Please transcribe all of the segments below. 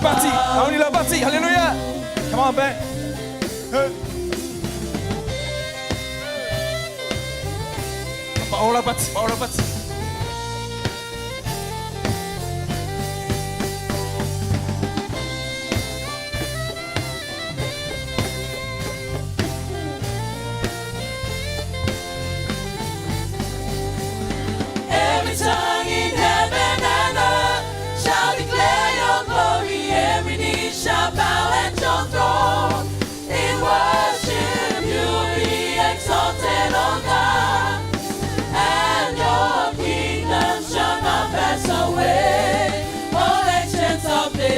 Parti. Parti. Hallelujah. Come on, Ben. Hey. Paola Pati, Paola Pati. Every tongue in heaven and earth shall declare your glory. Every knee shall bow at your throne. In worship you'll be exalted, O God, and your kingdom shall not pass away. O Ancient of Days.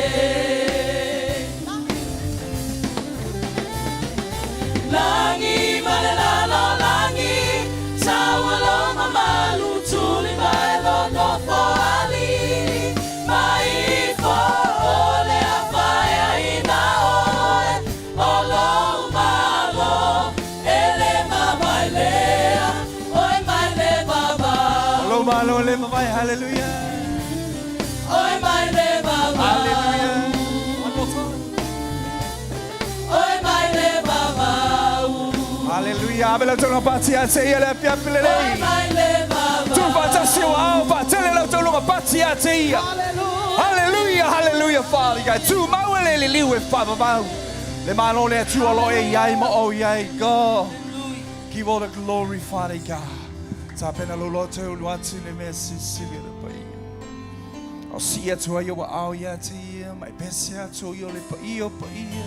Langi malelalo langi, taualo mamalu tuli mai lo nofo ali. Mai fo ole a whaea ina oe, o lo malo, ele ma mai lea, oi mai le baba. Lo malo le mavai. Hallelujah. Oi mai le baba. Hallelujah. One more time. Oi mai le baba. Hallelujah. Abela tolo pati a te ia le pia Oi pile. mai le baba. Tu fatasi o au fa tele lau tolo pati a te ia. Hallelujah, hallelujah, Father God. Tu mauele le liu e whavavau. Le malo le atu alo e iai mo o iai God. Give all the glory, Father God. Ta pena lo lo te ulu atu le mea sisili le paia. O si atu ai o au ia te ia, mai pese atu i o le paia o paia.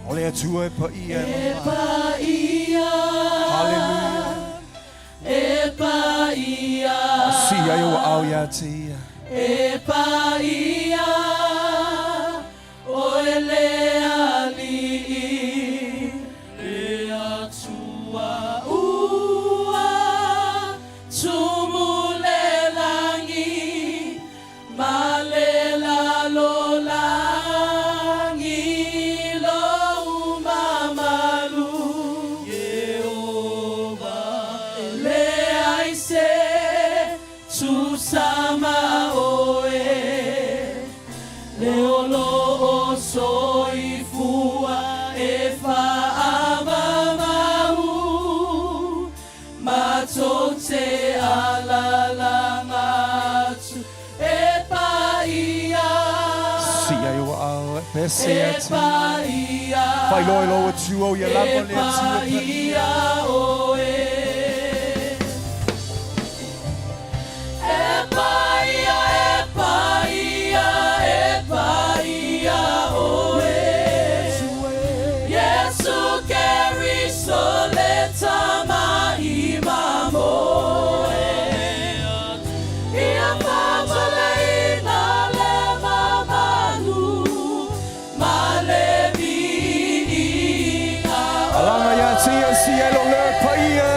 O le atu e paia E e paia. Hallelujah. E paia. O si ai o au ia te ia. E paia. O ele ali. E atua ua. Tumule langi. Malela lo langi. Lo umamalu. Yehova le aise. Tusama oe. Le olo o soifua e whaamamau. Matou te alalanga atu e paia. Si ai o au e pese E atu. paia. Whai loi lo atu o ia E lava le atu e paia. paia oe. E paia, e paia, e paia oe. Yesu Keriso le tama i mamoe. Ia whātaleina le mamalu, ma le viiga. Alanga ia te ia si e lo le paia.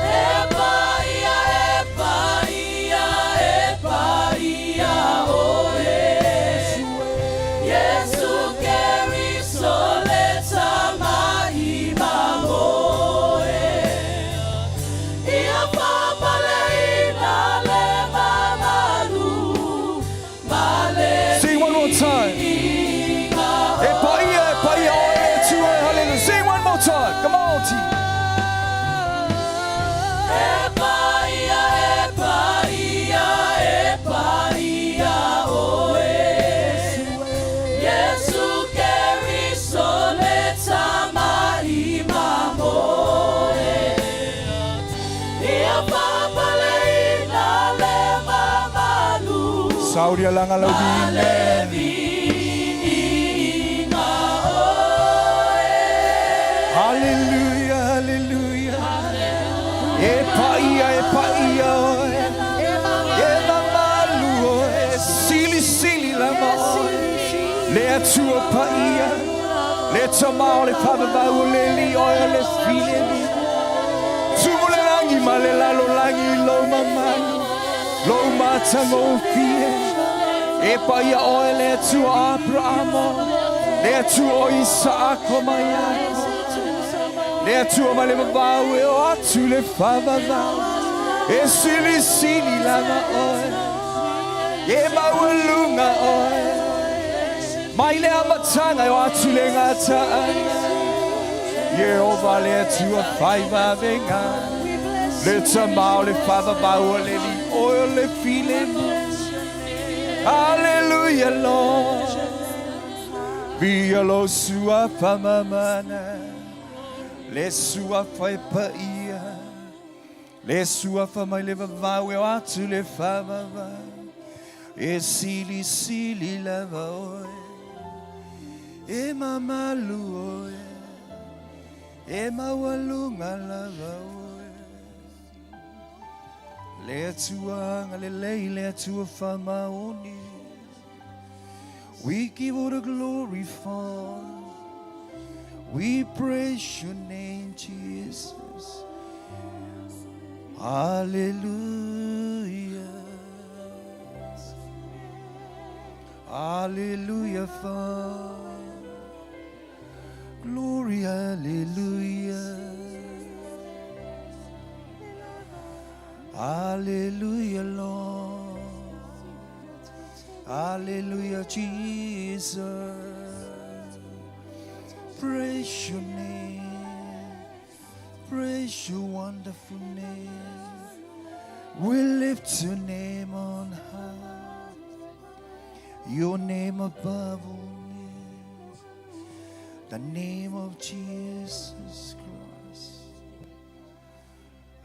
E paia, e paia, e paia oe. Yesu Keriso le tama i mamoe. Ia whāpaleina le mamalu, ma le Sing one more time. viiga. E paia, e paia, o e atu e hallelujah. Sing one more time. Come on, team. E paia, e paia, e paia oe. Yesu Keriso le tama i mamoe. Ia whāpaleina le mamalu, Sauria langa lau ma vi. le viiga oe. Hallelujah, hallelujah. E paia, e paia oe. E mamalu oe. Sili, sili lama oe. Le atua paia. Le tamao le whavavau o le li oe le file li. Tumu le langi ma le lalo langi lo mamalu. Lo matango fie. E paia oe le atua Abrahamo. Le atua o Isaako mai ako. Le Atua mai le vavau e o atu le faavavau E silisili lava oe E maualuga oe Mai le amataga e o atu le gataaga Ieova le Atua fai vavega Le Tama o le faavavau o le Alii oe o le filemu Hallelujah Lord Viia lou suafa mamana, le suafa e paia, le suafa mai le vavau e o atu le faavavau, e silisili lava oe, e mamalu oe, e maualuga lava oe. Le Atua agalelei, le Atua faamaoni. We give all the glory, Father. We praise your name, Jesus. Hallelujah. Hallelujah, Father. Glory, hallelujah. Hallelujah, Lord. Hallelujah, Jesus. Praise your name. Praise your wonderful name. We lift your name on high. Your name above all names. The name of Jesus Christ.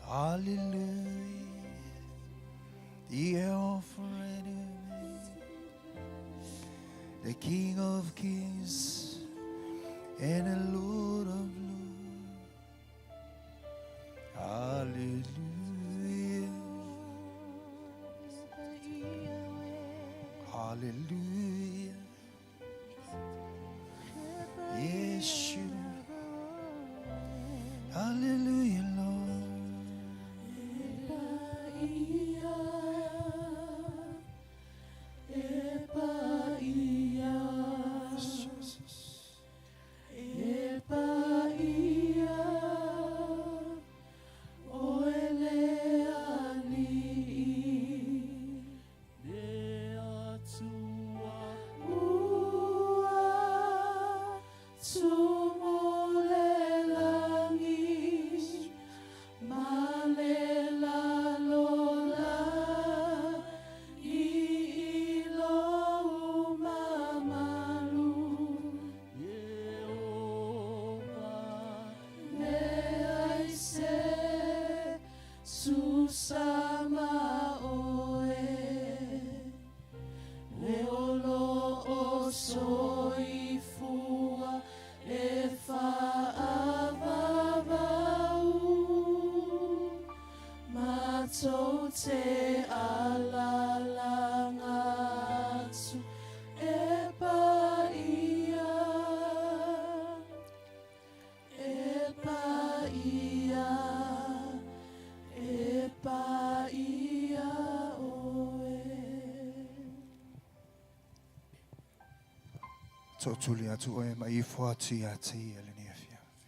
Hallelujah. The Alpha and Omega, the King of Kings and the Lord of Lords. Hallelujah. Hallelujah. Yeshua. Hallelujah, Lord. Yes, Jesus. Tootuli atu oe ma ifo atu ia te ia lenei afiafi.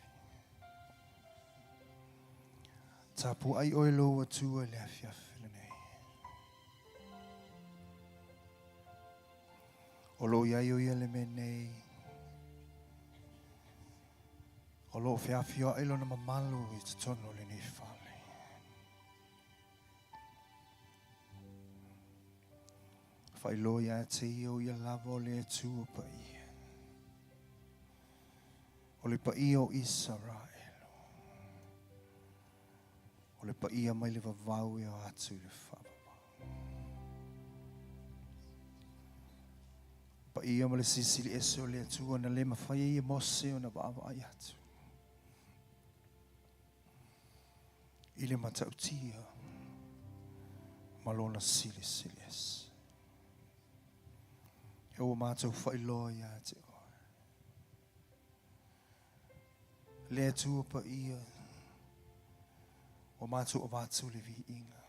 Tapuai oe lou Atua i le afiafi lenei. O lo o i ai o ia le mea nei. O lo o feafioai lona mamalu i totonu o lenei fale. Faailoa ia te ia o ia lava o le Atua paia. O le paia o Isaraelu. O le paia mai le vavau e o atu i le faavavau. Paia ma le silisili ese o le Atua na le mafai ai e Mose ona vaavaai atu. I le matautia ma lona silisili ese. E ua matou faailoa ia te oe. Le Atua paia, ua matou avatu le viiga.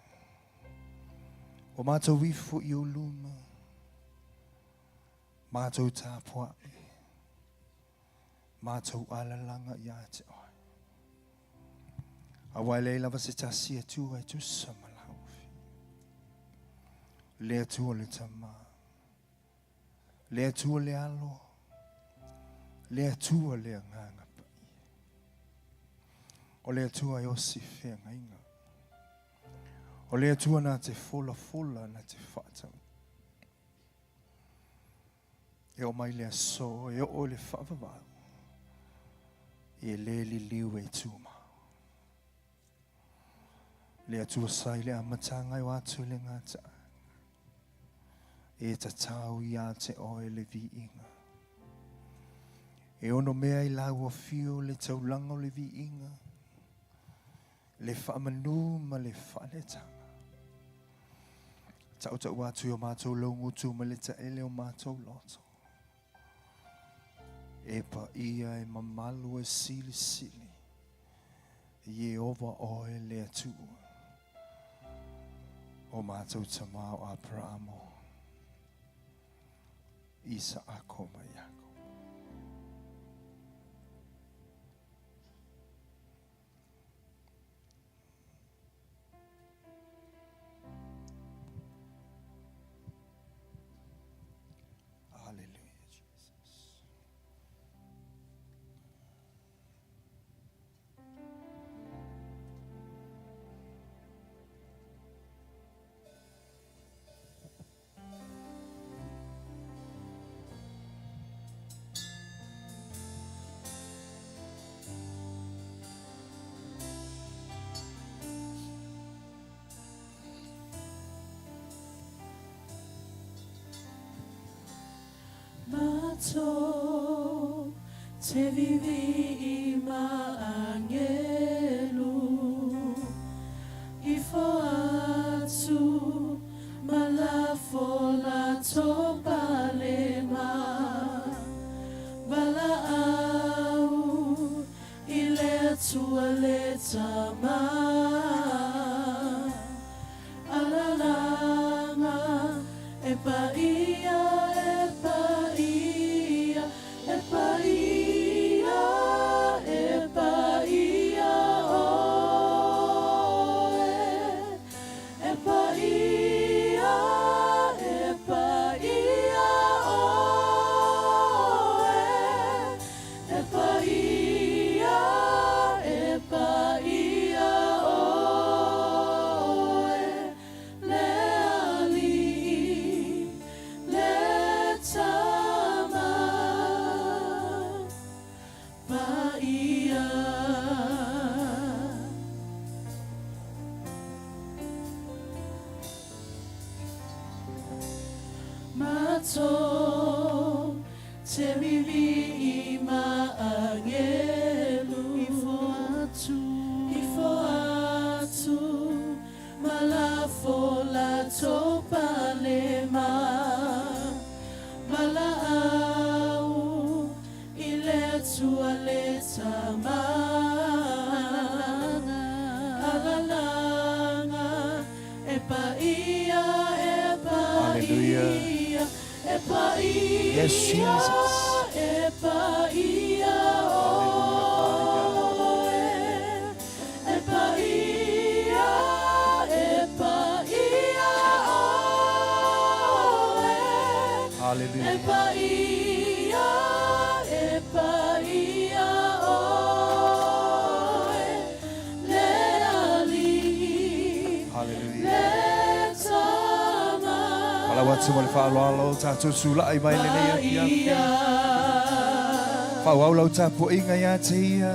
Ua matou ifo i ou luma, matou tapuai, matou alalaga ia te oe. Aua e leai lava se tasi Atua e tusa ma lau Afioga. Le Atua le Tama, le Atua le Alo, le Atua le Agaga Paia. O le Atua e osi feagaiga. O le Atua na te folafola na te faatau. E oo mai le aso e oo i le faavavau, e le liliu e tumau. Le Atua sa i le amataga e o atu i le gataaga, e tatau iā te oe le viiga. E onomea i lau afio le taulaga o le viiga, le faamanu ma le faaletaga. Tautau atu i o matou laugutu ma le taele o matou loto. E paia e mamalu e silisili, Ieova oe le Atua o matou tama o Aperamo, Isaako ma Iakopo. Hallelujah, Jesus. Matou te vivii ma agelu ifo atu ma lafo latou palema valaau i le Atua le Tama Alalaga e paia e paia e paia e paia oe E paia, e paia oe E paia, e paia oe Le Alii, le Tama Paia. Matou te vivii ma agelu ifo atu ifo atu ma lafo latou palema valaau I le Atua le Tama Alalaga e paia e Hallelujah. paia e paia Yes, Jesus. e paia Hallelujah, Father God. oe e paia e paia oe E Hallelujah. paia, e paia oe, le Alii, Hallelujah. le Tama. Valaau atu ma le faaaloalo tatou sulai mai lenei afiafi. Paia. Faaauau lau tapuaiga ia te ia.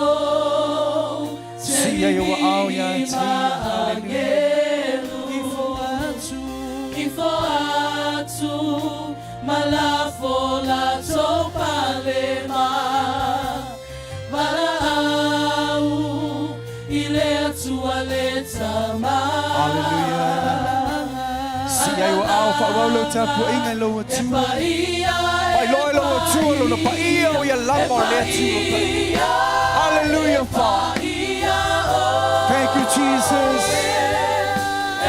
Matou te Siia i ou aao ia te ia. Hallelujah. Ifo atu, ifo atu, ma lafo latou palema. Valaau i le Atua le Tama. Hallelujah. Siia i ou aao faaauau lau tapuaiga i lou E Atua. paia, Faailoa i lou Atua lona paia o ia lava o le Atua paia. Hallelujah, Father. Thank you, Jesus.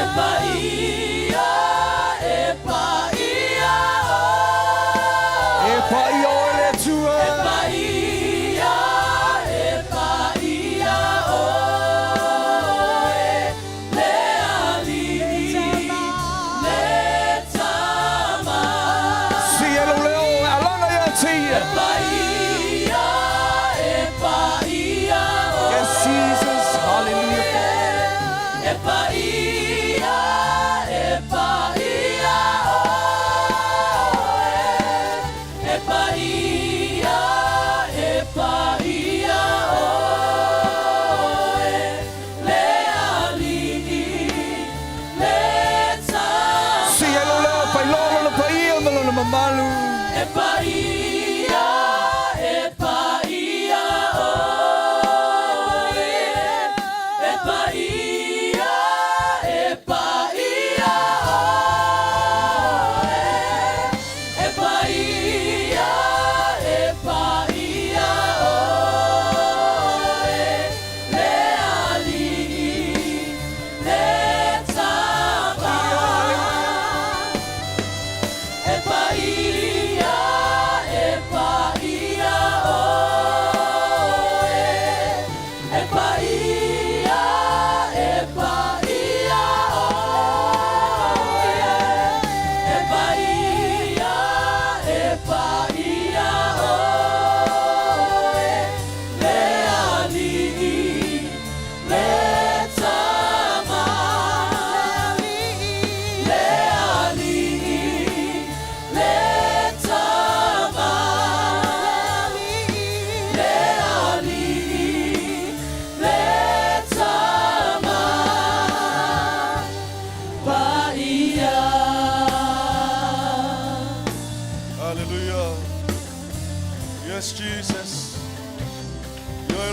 E paia, e paia, E paia oe le Atua.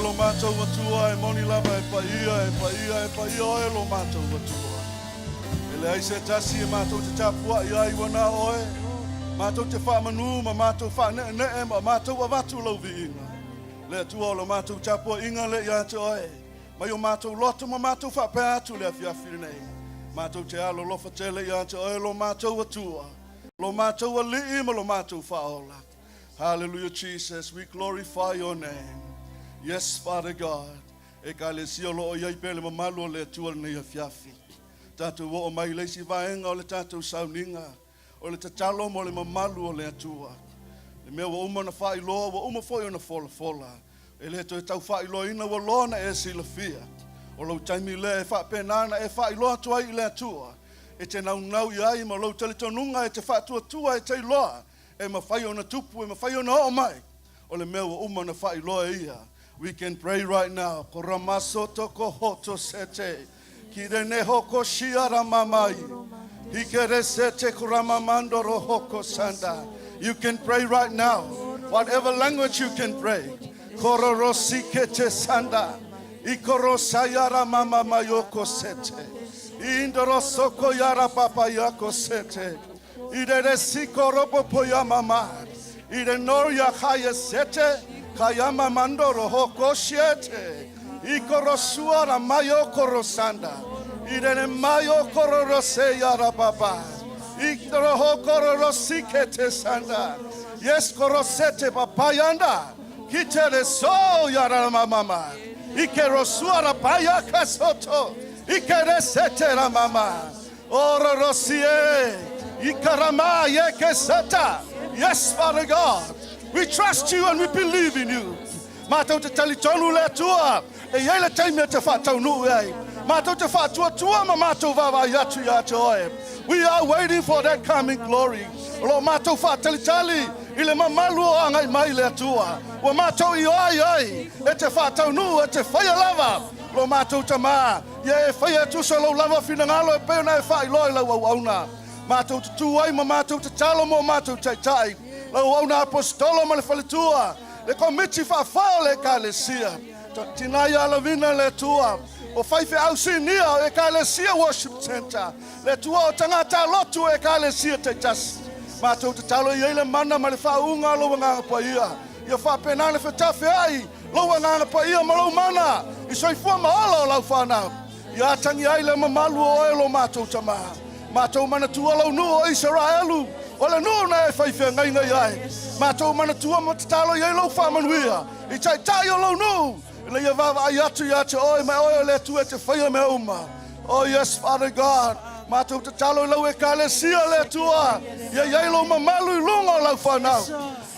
lo matou Atua, e moni lava e paia, e paia, e paia oe lo matou Atua. E leai se tasi e matou te tapua'i ai ua na o oe. Matou te faamanu ma matou faaneenee ma matou avatu lou viiga. Le Atua o la matou tapuaiga lea ia te oe. Mai o matou loto ma matou faapea atu le afiafi lenei. Matou te alolofa tele ia te oe lo matou Atua, lo matou Alii ma lo matou Faaola. Hallelujah, Jesus. We glorify your name. Yes, Father God. Ekalesia o loo i ai pea le mamalu o le Atua lenei afiafi. Tatou oo mai le isi vaega o le tatou sauniga o le tatalo mo le mamalu o le Atua. Le mea ua uma ona faailoa, ua uma foi ona folafola. E le toe tau faailoaina ua loa ona e silafia. O lou taimi lea e faapena ona e faailoa atu ai i le Atua. E te naunau i ai ma lou talitonuga e te faatuatua e te iloa e mafai ona tupu, e mafai ona oo mai. O le mea ua uma ona faailoa e ia. We can pray right now. Koramasoto kohoto sete. Kirene hoko shiara mamai. Hikere sete koramamando rohoko sanda. You can pray right now. Whatever language you can pray. Kororosikete sanda. Ikorosayara mama mayoko sete. Indorosoko yara papa yako sete. Idere sikorobo poyamama. Ide noria kaya sete. Kayama mandoro hoko siete. Ikorosuara mayo korosanda. Idene mayo kororose yara papa. Ikoroho kororosikete sanda. Yes korosete papayanda. Kitere so yara mama. Ikerosuara paya kasoto. Ikeresete la mama. Ororosie. Ikarama yekeseta. Yes, Father God. We trust you and we believe in you. Matou te talitonu le Atua, e i ai le taimi e te faataunuu ai. Matou te faatuatua ma matou vaavaai atu ia te oe. We are waiting for that coming glory. O lo o matou faatalitali i le mamalu o agai mai le Atua. Ua matou ioe ai e te faataunuu e te faia lava lo matou Tama, ia e faia e tusa lou lava finagalo e pei ona e faailoa i lau auauna. Matou te tu ai ma matou tatalo mo matou taitai, lau auauna aposetolo ma le faletua, le komiti faafoe o le Ekalesia. Tina ia lavina le Atua o faifeau sinia o Ekalesia Worship Centre, le Atua o tagata lotu o Ekalesia taitasi. Matou tatalo i ai le mana ma le faauuga o lou Agaga Paia, ia faapena le fetafeai lou Agaga Paia ma lou mana i soifua ma ola o lau fanau. Ia atagi ai le mamalu o oe lo matou Tama. Matou manatua lou nuu o Isaraelu, o le nuu na e fai feagaiga i ai. Matou manatua ma tatalo i ai lou faamanuia i taitai o lou nuu, ina ia vaavaai atu ia te oe ma oe o le Atua e te faia mea uma. Oh yes, Father God, matou tatalo i lau Ekalesia le Atua, ia i ai lou mamalu i luga o lau fanau.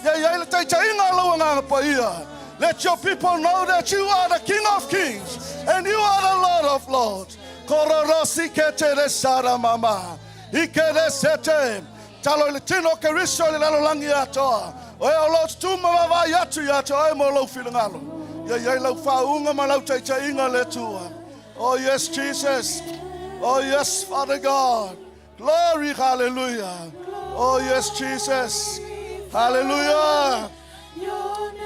Ia i ai le taitaiga o lou Agaga Paia. Let your people know that you are the King of Kings and you are the Lord of Lords. Kororosi ke te re sara mama. I ke re sete. Talo i le tino o Keriso i le lalolagi atoa. O e o lo tutū ma vaavaai atu ia te oe mo lou finagalo. Ia i ai lau faauuga ma lau taitaiga le Atua. Oh yes, Jesus. Oh yes, Father God. Glory, hallelujah. Oh yes, Jesus. Hallelujah.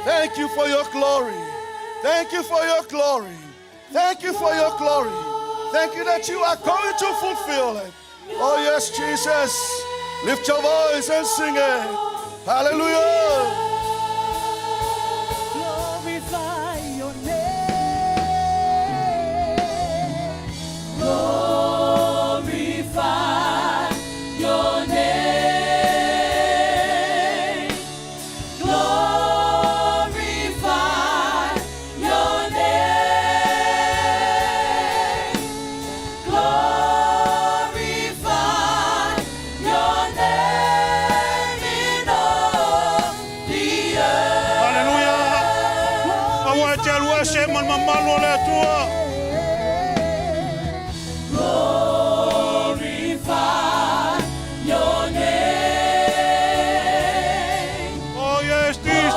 Thank you for your glory. Thank you for your glory. Thank you for your glory. Thank you that you are going to fulfill it. Oh yes, Jesus. Lift your voice and sing it. Hallelujah. Glorify your name. Glorify your name. Glorify your name. Glorify your name in all the earth. Haleluia. Aua e te alu ese ma le mamalu o le Atua. Glorify your name. Oh yes, Jesus.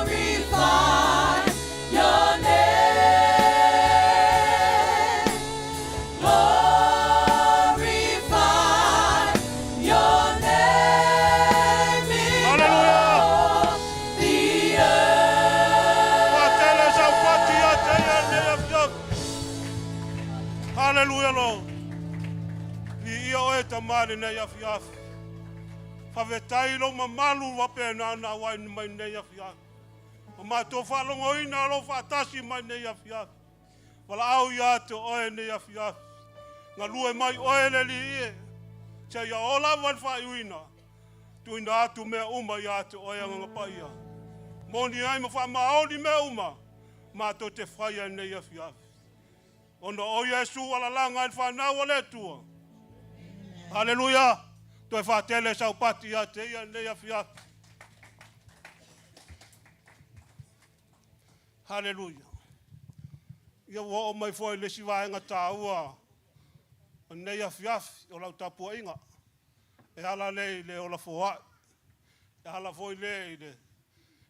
Glorify your name. Glorify your name in Hallelujah. all the earth. Faatele sau Haleluia Lord. Viia oe Tama i lenei afiafi. Faafetai i lou mamalu faapena ona auai mai lenei afiafi. Ma matou faalogoina lou faatasi mai lenei afiafi. Valaau ia te oe lenei afiafi. Galue mai oe le Alii e. Seia oo lava i le faaiuina. Tuuina atu mea uma ia te oe Agaga Paia. Moni ai ma faamaoni mea uma matou te faia i lenei afiafi. Ona o Iesu ua lalaga ai le fanau a le Atua. Haleluia! Toe faatele sau pati ia te ia i lenei afiafi. Haleluia! Ia ua oo mai foi i le isi vaega taua o lenei afiafi o lau tapuaiga. E ala lea i le ola foai, e ala foi lea i le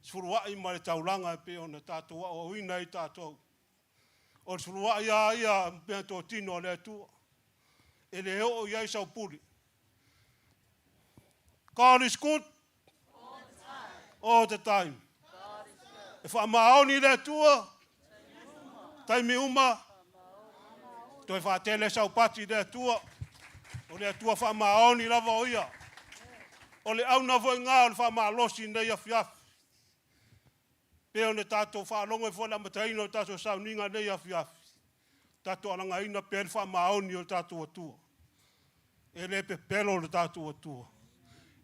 sefuluai ma le taulaga e pei ona tatou aoaoina ai tatou. O le sefuluai lava ia meatotino a le Atua, e le oo i ai sau pule. God is good all the time. E faamaoni le Atua, taimi uma, toe faatele sau pati i le Atua. O le Atua faamaoni lava o ia. O le auna foi lena o le faamalosi i lenei afiafi. Pei ona tatou faalogo ai foi i le amataina o le tatou sauniga i lenei afiafi, tatou alagaina pea le faamaoni o le tatou Atua. E le pepelo le tatou Atua.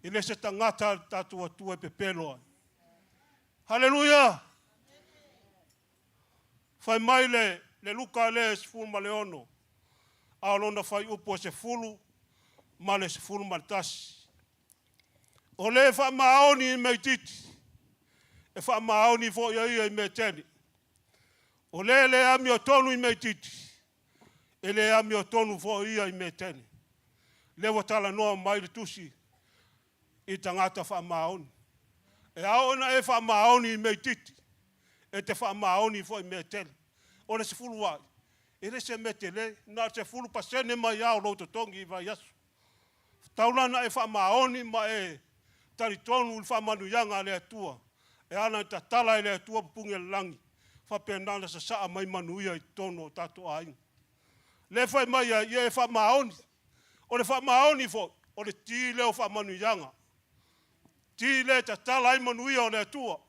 E le se tagata le tatou Atua e pepelo ai. Haleluia! Fai mai le, le Luka lea e 16, a o lona fuaiupu e 10 ma le 11. O le faamaoni i mea itiiti, e faamaoni foi o ia i mea tele. O le le amiotonu i mea itiiti, e le amiotonu foi ia i mea tele. Lea ua talanoa mai le tusi i tagata faamaoni. E ao ona e faamaoni i mea itiiti, e te faamaoni foi i mea tele. O le sefuluai, e le se mea tele, na o le 10% mai lava o lou totogi i vaiaso. Tatau la ona e faamaoni ma e talitonu i le faamanuiaga a le Atua e ala ona tatala e le Atua pupugi o le lagi, faapena ona sasaa mai manuia i totonu o tatou aiga. Lea e fai mai ai, ia e faamaoni. O le faamaoni foi, o le ti lea o faamanuiaga. Ti lea e tatala ai manuia o le Atua.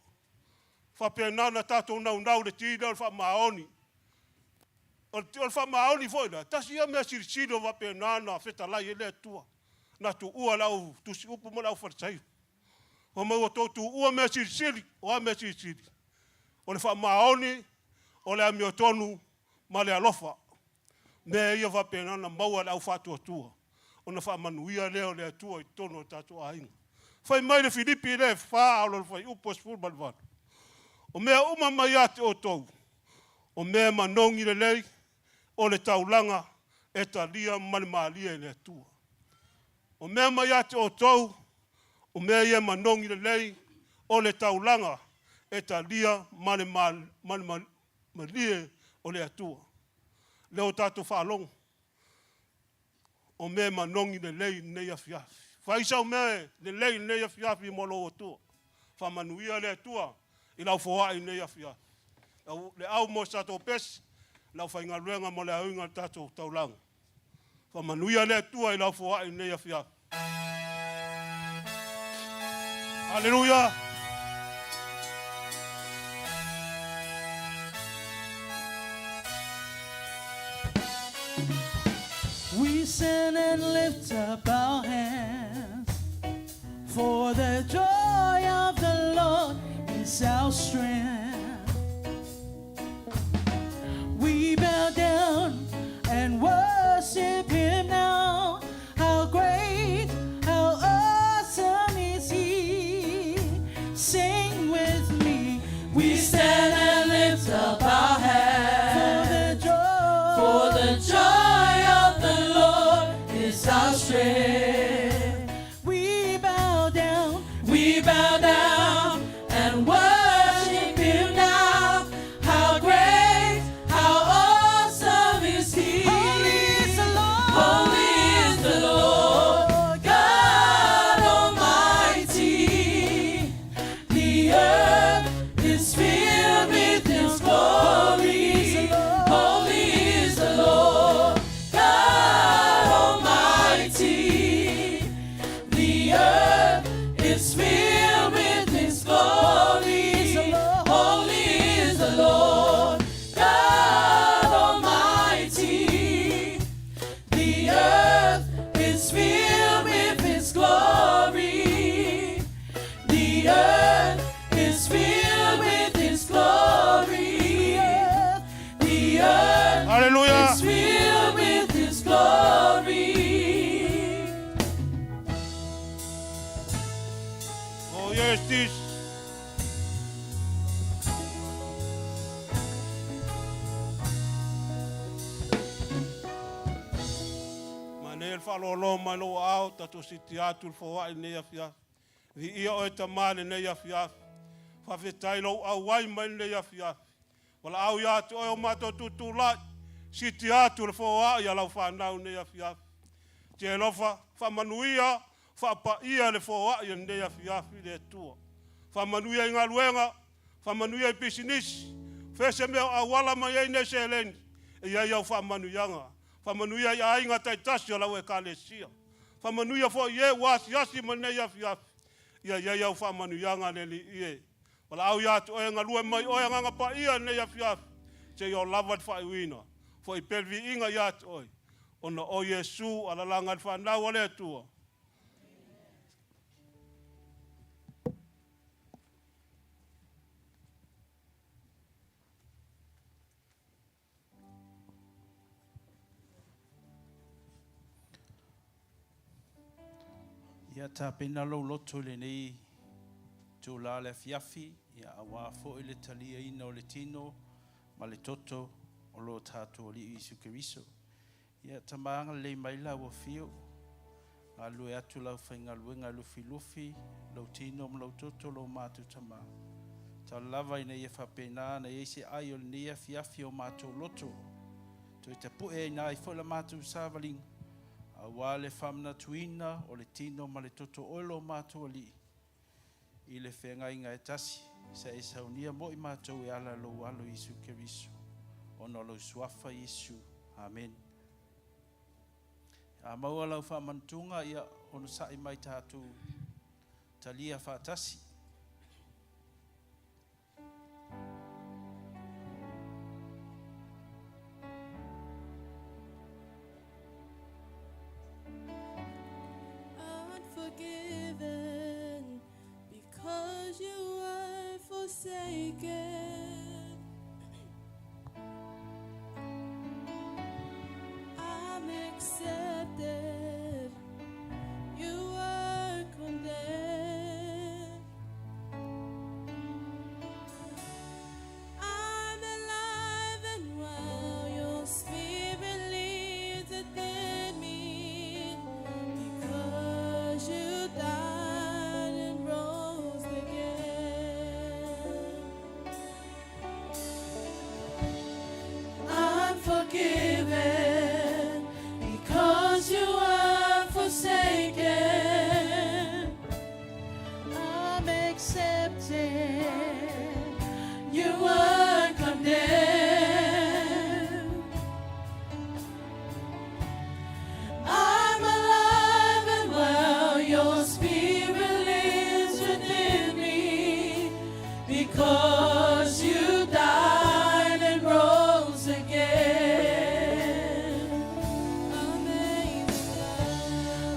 Faapena ona tatou naunau i le ti lea o le faamaoni. O le faamaoni foi lea, tasi ia mea silisili o faapena ona fetalai ai le Atua, na tuua e le au tusiupu ma le au Farisaio. Fai mai ua outou tuua mea silisili. O a mea silisili? O le faamaoni, o le amiotonu ma le alofa. Mea ia faapena ona maua e le au faatuatua, ona faamanuia lea o le Atua i totonu o tatou aiga. Fai mai le Filipi lea e 4 o lona fuaiupu e 18, o mea uma mai ia te outou, o mea e manogi lelei, o le taulaga e talia ma le malie e le Atua. O mea mai ia te outou, o mea ia e manogi lelei, o le taulaga e talia ma le malie o le Atua. Lea ua tatou faalogo, o mea e manogi lelei i lenei afiafi. Fai sau mea lelei i lenei afiafi mo lou Atua. Faamanuia le Atua i lau foai i lenei afiafi. Le au mo se tatou pesi, le aufaigaluega mo le aoina o le tatou taulaga. Faamanuia le Atua i lau foai i lenei afiafi. Haleluia! We stand and lift up our hands, for the joy of the Lord is our strength. We bow down and worship Him now. How great, how awesome is He! Sing with me. We stand and lift up our hands. For the joy, for the joy of the Lord is our strength. We bow down, we bow down and worship. faaloaloa mai lou aao, tatou siitia atu i le foai i lenei afiafi. Viia oe Tama i lenei afiafi. Faafetai lou auai mai lenei afiafi. Valaau ia te oe o matou tutulai, siitia atu le foai a lau fanau i lenei afiafi. Te alofa, faamanuia, faapaia le foai i lenei afiafi le Atua. Faamanuia i galuega, faamanuia i pisinisi, fea se mea o auala mai ai nei seleni, e i ai au faamanuiaga. Faamanuia i aiga taitasi o lau ekalesia. Faamanuia foi i e ua asiasi mai lenei afiafi, ia i ai au faamanuiaga le Alii e. Valaau ia te oe e galue mai oe Agaga Paia i lenei afiafi, seia oo lava i le faaiuina. Foi pea le viiga ia te oe, ona o Iesu alalaga i le fanau a le Atua. Ia tapena lou loto i lenei itula o le afiafi, ia auā foi le taliaina o le tino ma le toto o lo tatou Alii Iesu Keriso. Ia Tama agalelei mai lau afio, galulue atu lau faigaluega e lufilufi lou tino ma lou toto lo matou Tama. Talo lava ina ia faapena ona i ai se ai o lenei afiafi o matou loto. Toe tapu'eina ai foi la matou savaliga, auā le faamanatuina o le tino ma le toto oe lo matou Alii i le feagaiga e tasi sa e saunia mo i matou e ala lou alo Iesu Keriso ona o lou suafa Iesu. Amen. A maua lau faamanatuga, ia onosa'i mai tatou talia faatasi. I'm forgiven because you were forsaken. I'm accepted. You were condemned. I'm alive and well. Your spirit lives within me because you died and rose again. I'm forgiven because you were forsaken. I'm accepted. You were condemned. I'm alive and well. Your spirit lives within me because you died and rose again.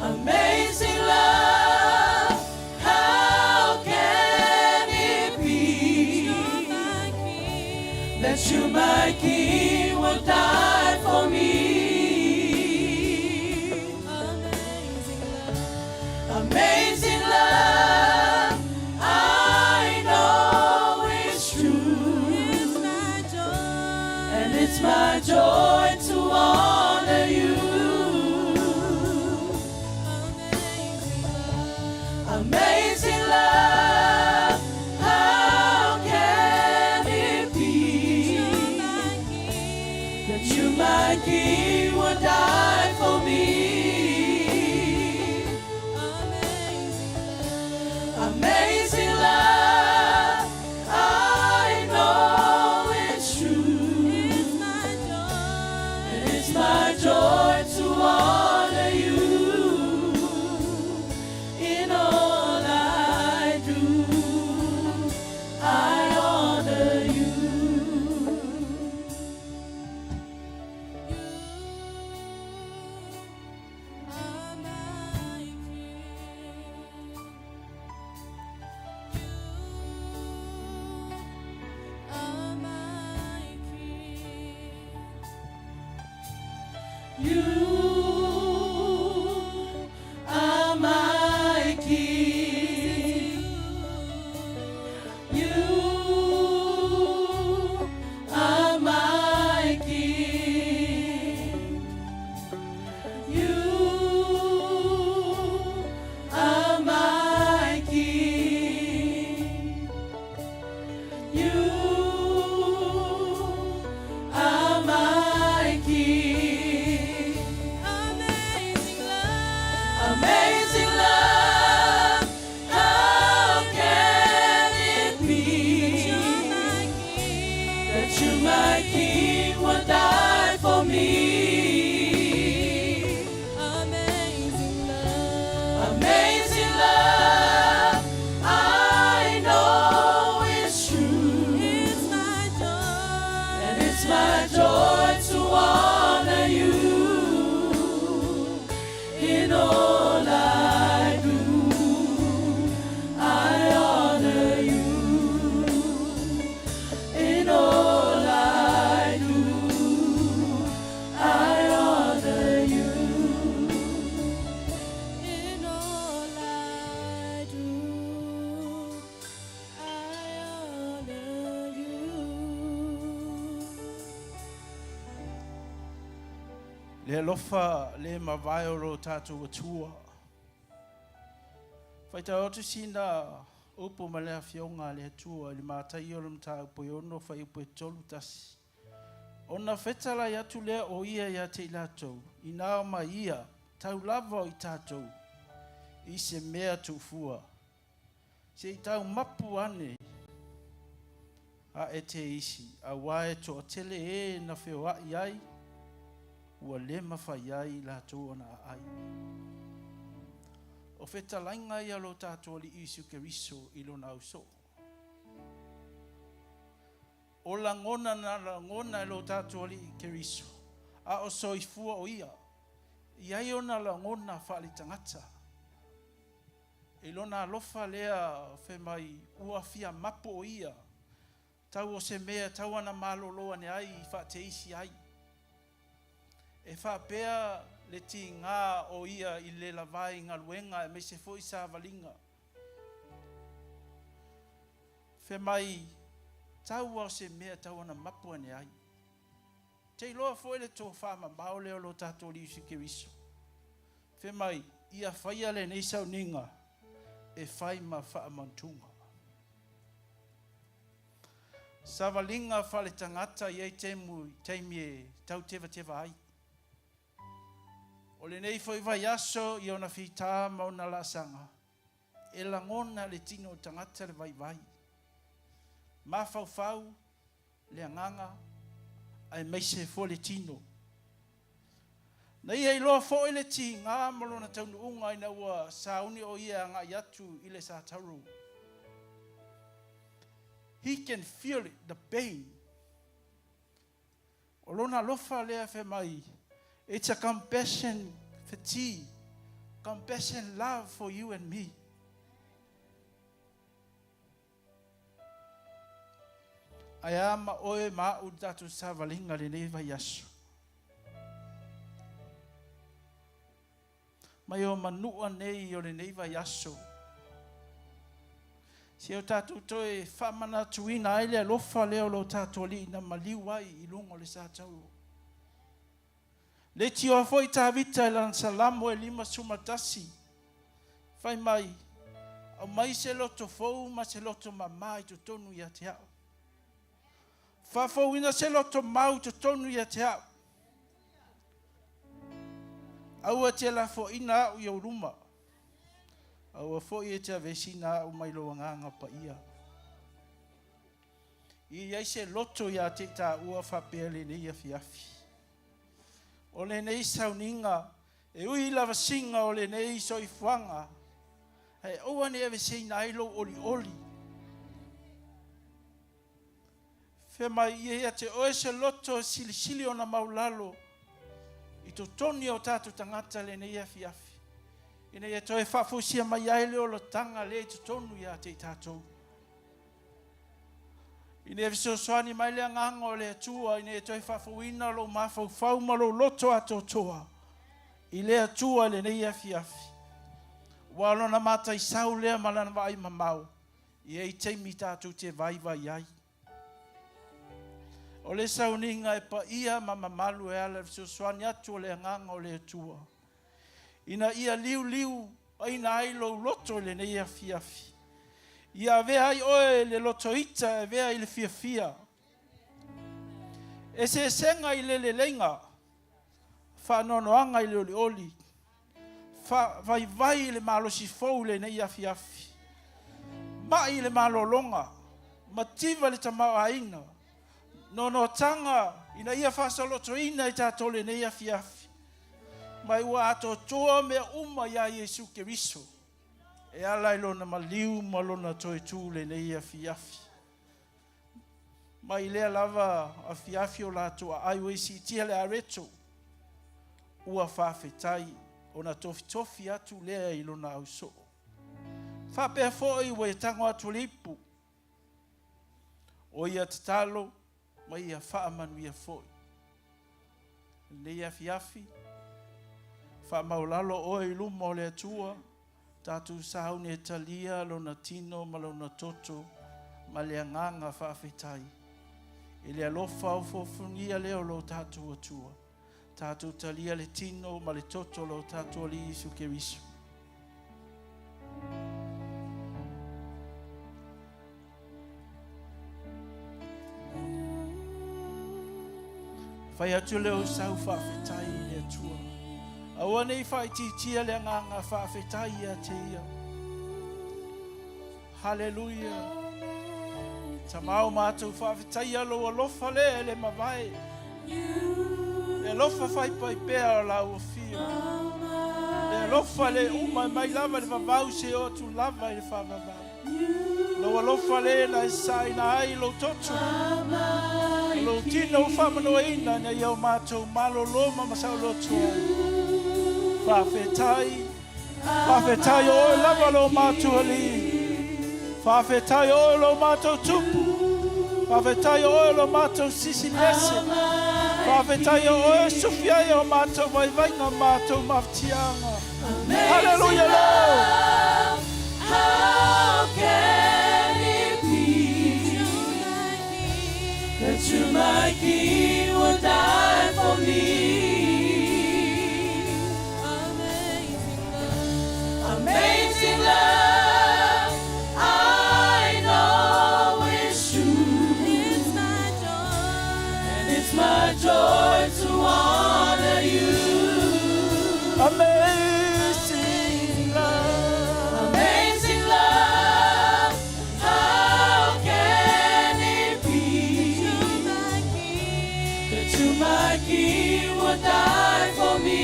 Amazing love. Amazing love, how can it be that you, my King, would die for me? Amazing love, amazing love, I know it's true. It's my joy, and it's my joy to honor you. Amazing love, how can it be that you, my King, would die for me? Amazing love, I know it's true. It's my joy, and it's my joy to honor you in all I do. I honor you. You are my King. You are my King. You are my King. You are my King. You my joy to honor you in all I do. I honor you in all I do. I honor you in all I do. I honor you. Le alofa le mavae o lo tatou Atua. Faitau atu sina upu ma le afioga a le Atua i le Mataio o le mataupu e 6 fuaiupu e 31. Ona fetalai atu lea o ia ia te i latou, ina omai ia, tau lava o i tatou, i se mea tuufua. Se i tau mapu ane ae teisi, auā e toatele e na feoai ai, ua le mafai ai i latou ona aai. O fetalaiga ia a lo tatou Alii Iesu Keriso i lona ausoo. O lagona na lagona e lo tatou Alii Keriso, a o soifua o ia, i ai ona lagona faaletagata. I lona alofa lea fai mai ua fia mapu o ia, tau o se mea tau ana malolo ane ai i faateisi ai. E faapea le tiga o ia i le lava i galuega aemaise foi savaliga. Fai mai tau o se mea tau ana mapu ane ai. Te iloa foi le tofamamao lea o lo tatou Alii Iesu Keriso. Fai mai, ia faia lenei sauniga e fai ma faamanatuga. Savaliga faaletagata i ai taimi e tau tevateva ai. O lenei foi vaiaso i ona fitā ma ona laasaga, e lagona le tino o tagata le vaivai. Mafaufau le agaga aemaise foi le tino. Na ia iloa foi le tiga ma lona taunuuga ina ua sauni o ia agai atu i le satauro. He can feel it, the pain. O lona alofa lea fai mai, it's a compassion fatigue, compassion love for you and me. Ae a ma oe ma au le tatou savaliga lenei vaiaso. Mai o manua nei o lenei vaiaso. Se o tatou toe faamanatuina ai le alofa lea o lo tatou Alii na maliu ai i luga o le satauro. Le tioa foi Tavita i lana Salamo e 51. Fai mai, aumai se loto fou ma se loto mamā i totonu ia te au. Faafouina se loto mau i totonu ia te au. Aua te lafoaina au i ou luma. Aua foi e te aveesina au mai lou agaga paia. I ai se loto ia te i tāua faapea lenei afiafi. O lenei sauniga, e ui lavasiga o lenei soifuaga, ae aua ne i aveseina ai lou olioli. Fai mai ia ia te oe se loto e silisili ona maulalo i totonu o tatou tagata lenei afiafi. Ina ia toe faafoisia mai ai le olataga lea i totonu ia te i tatou. Ina ia fesoasoani mai le agaga o le Atua, ina ia toe faafouina lou mafaufau ma lou loto atoatoa i le Atua i lenei afiafi. Ua lona mataisau lea ma lana vaai mamao, i ai taimi tatou te vaivai ai. O le sauniga e paia ma mamalu e ala i le fesoasoani atu o le agaga o le Atua. Ina ia liuliu aina ai lou loto i lenei afiafi. Ia avea ai oe le loto ita e avea i le fiafia. Eseesega i le leleiga, faanoanoaga i le olioli, faavaivai i le malosi fou i lenei afiafi. Mai i le malologa, mativa i le tamaoaiga, nonotaga ina ia faasolotoina i tatou lenei afiafi. Mai ua atoatoa mea uma iā Iesu Keriso e ala i lona maliu ma lona toe tu lenei afiafi. Mai lea lava afiafi o latou aai ua isiitia le areto, ua faafetai ona tofitofi atu lea i lona ausoo. Faapea foi ua ia tago atu le ipu, o ia tatalo ma ia faamanuia foi. Lenei afiafi, faamaulalo oe i luma o le Atua, tatou sauni e talia lona tino ma lona toto ma le agaga faafetai. I le alofa ofuofugia lea o lo tatou Atua, tatou talia le tino ma le toto o lo tatou Alii Iesu Keriso. Fai atu lea o sau faafetai i le Atua. Aua ne i faaitiitia le agaga faafetai ia te ia. Haleluia. Tamao matou faafetaia lou alofa lea e le mavae. Le alofa faipaipea o lau afio. Le alofa le uma e mai lava i le vavau seia oo atu lava i le faavavau. Lou alofa le na e saina ai lou toto. O lou tino ua faamanoaina ina ia o matou malolo ma masaoloto ai. Faafetai, faafetai o oe lava lo matou Alii. Faafetai o oe lo matou Tupu. Faafetai o oe lo matou Sisilese. Faafetai o oe e sufi ai o matou vaivaiga ma matou mafatiaga. Hallelujah, Lord. How can it be that you, my King, would die for me? Amazing love, I know it's true. It's my joy. And it's my joy to honor you. Amazing love. Amazing love, how can it be You're my King. that you, my King, would die for me?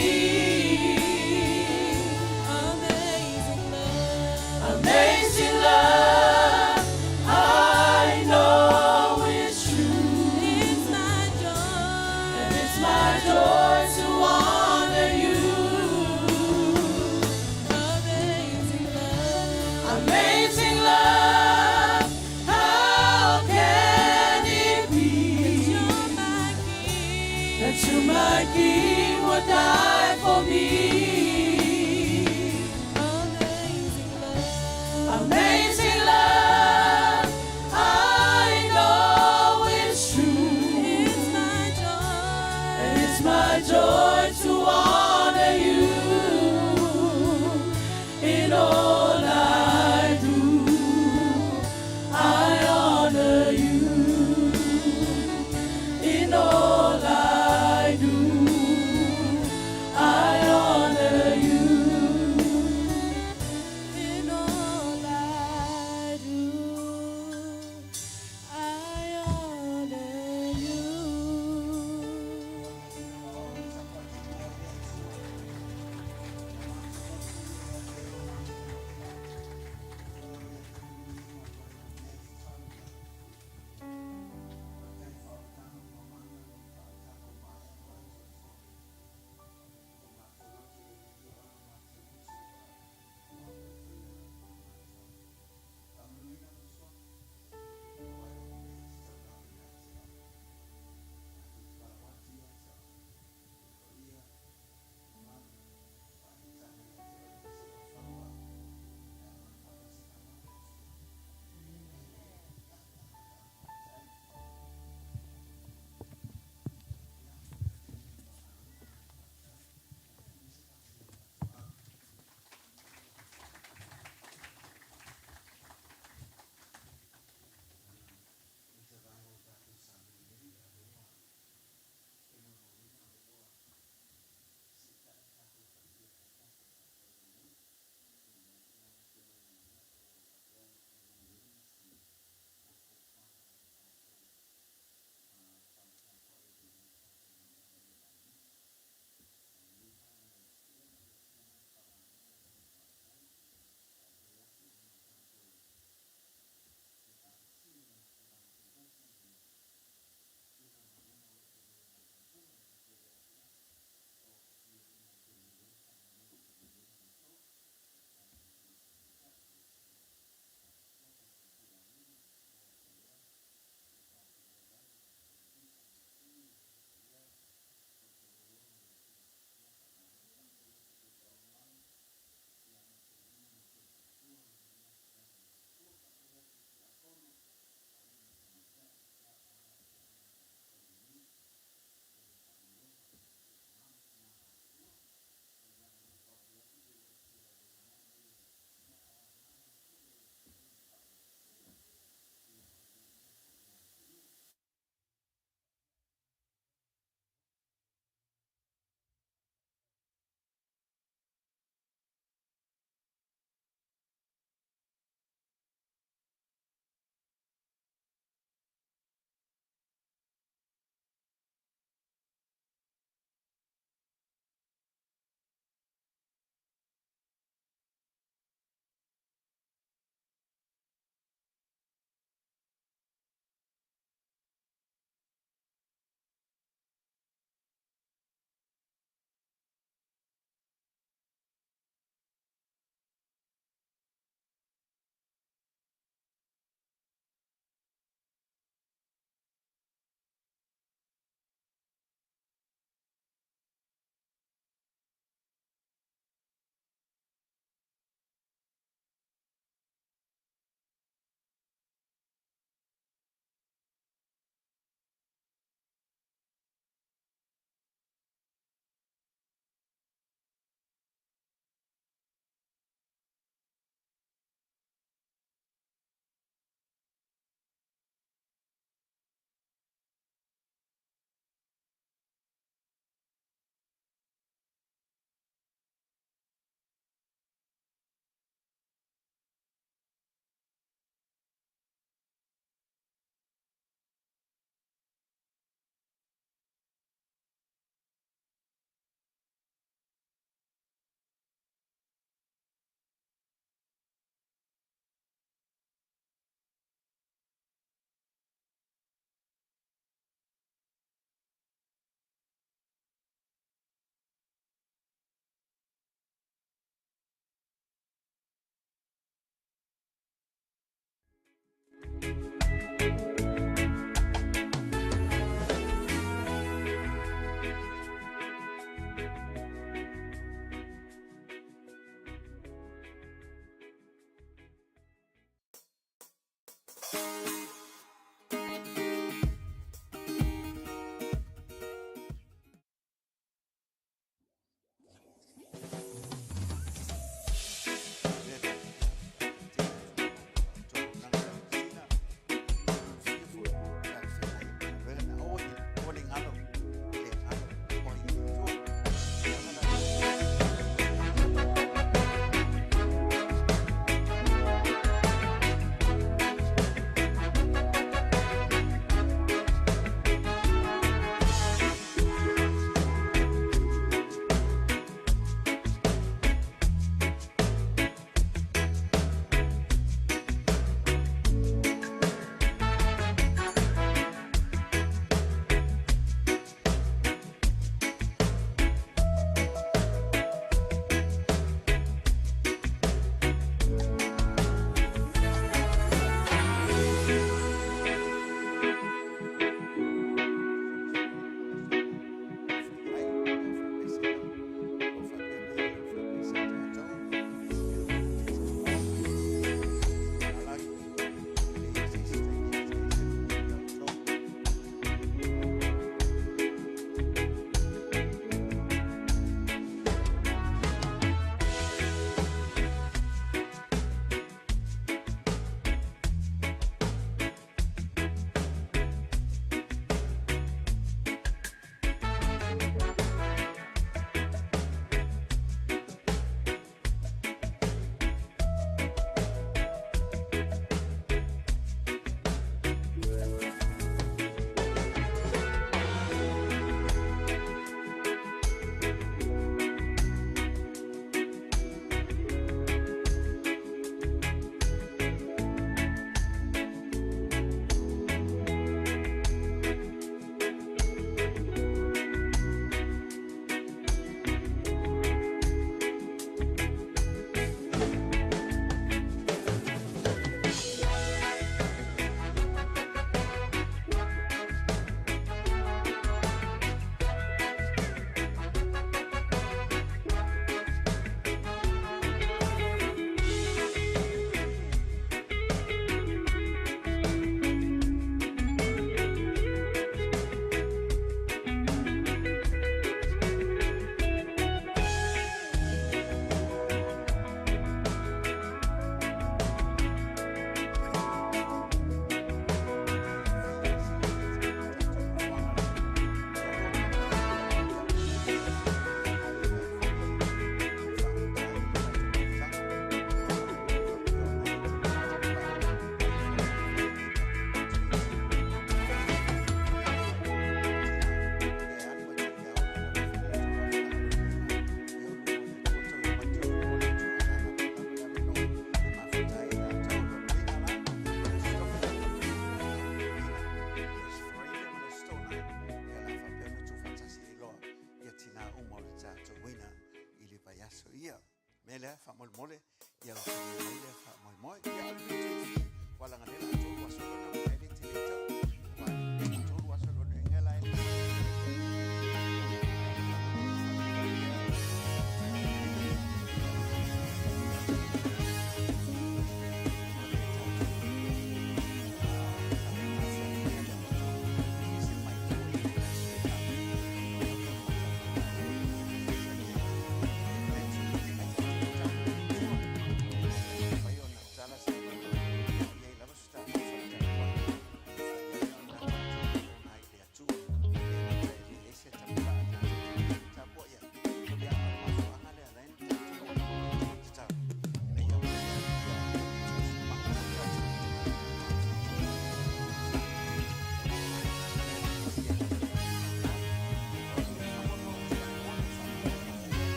Amazing love. Amazing love, I know it's true. It's my joy. And it's my joy to honor you. Amazing love. Amazing love, how can it be You're my King. that you, my King, would die for me? Amazing love. Amazing love, I know it's true. It's my joy. And it's my joy to honor you in all I do. I honor you in all I do. I honor you. In all I do, I honor you. mea lea, faamolemole, ia alofagia mai lea faamoemoe. Ia, o le retreat ua laganela a tolu aso lona uiga e le tele tau, aua e tolu aso lona uiga la e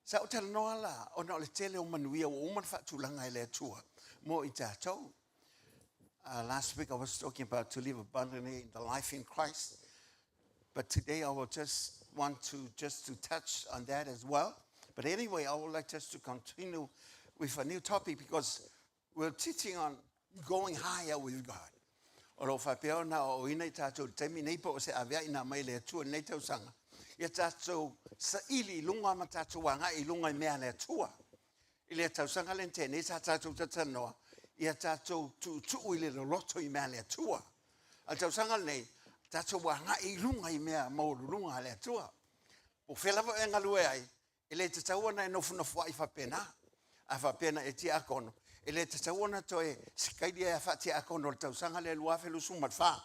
Sa ou talanoa la ona o le tele o manuia ua uma ona faatulaga e le Atua mo i tatou. Last week I was talking about to live abundantly in the life in Christ. But today I will just want to just to touch on that as well. But anyway, I would like just to continue with a new topic because we're teaching on going higher with God. O lo o faapea ona aoaoina i tatou i le taimi nei po o se avea'i na mai le Atua i lenei tausaga, ia tatou saili i luga ma tatou agai i luga i mea a le Atua. I le tausaga lea na tea nei sa tatou talatalanoa, ia tatou tuutuu i le loloto i mea a le Atua. A o le tausaga lenei, tatou agai i luga i mea maualuluga a le Atua. Po o fea lava e galue ai, E le tatau ona e nofonofoaʻi faapena. A faapea na e tiakono, e le tatau ona toe sikaili ai a faatiakono i le tausaga lea 2024.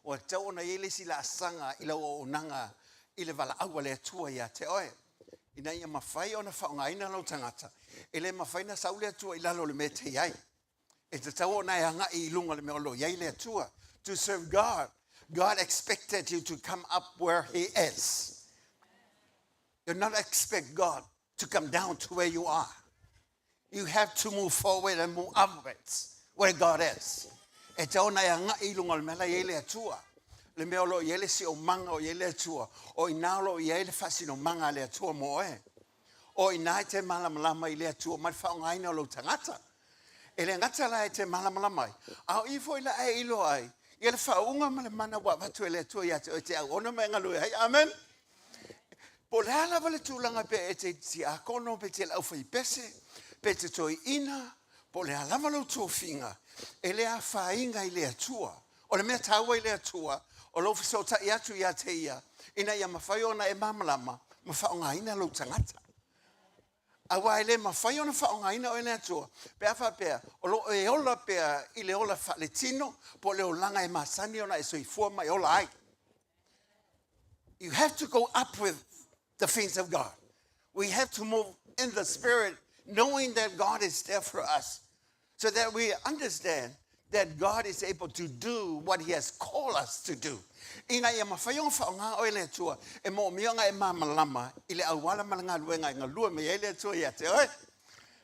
Ua tatau ona i ai le isi laasaga i lau auaunaga i le valaau a le Atua ia te oe, ina ia mafai ona faaaogaina lou tagata. E le mafai ona sau le Atua i lalo o le mea e te i ai. E tatau ona e agai i luga o le mea o lo o i ai le Atua. To serve God, God expected you to come up where He is. Do not expect God to come down to where you are. You have to move forward and move upwards where God is. E tatau ona e agai i luga o le mea la e i ai le Atua. Le mea o lo o i ai le siomaga o i ai le Atua, o i ina o lo o i ai le faasinomaga a le Atua mo oe. O i ina e te malamalama i le Atua ma le faaaogaina o lou tagata. E le gata la e te malamalama ai, a o i foi la e iloa ai ia le faauuga ma le mana ua avatu e le Atua ia te oe e te auauna ma e galue ai. Amen. Po o le a lava le tulaga pe e te tiakono, pe te laufaipese, pe te toeaina, po o le a lava lou tofiga, e le afaina i le Atua. O le mea taua i le Atua, o lou fesootai atu ia te Ia, ina ia mafai ona e malamalama ma faaaogaina lou tagata. Aua e le mafai ona faaaogaina oe e le Atua pe a faapea o lo o e ola pea i le ola faaletino po o le olaga e masani ona e soifua ma e ola ai. You have to go up with the things of God. We have to move in the spirit knowing that God is there for us so that we understand that God is able to do what he has called us to do. Ina ia mafai ona faaaoga oe e le Atua, e moomia ona e malamalama i le auala ma le galuega e galue mai ai le Atua ia te oe.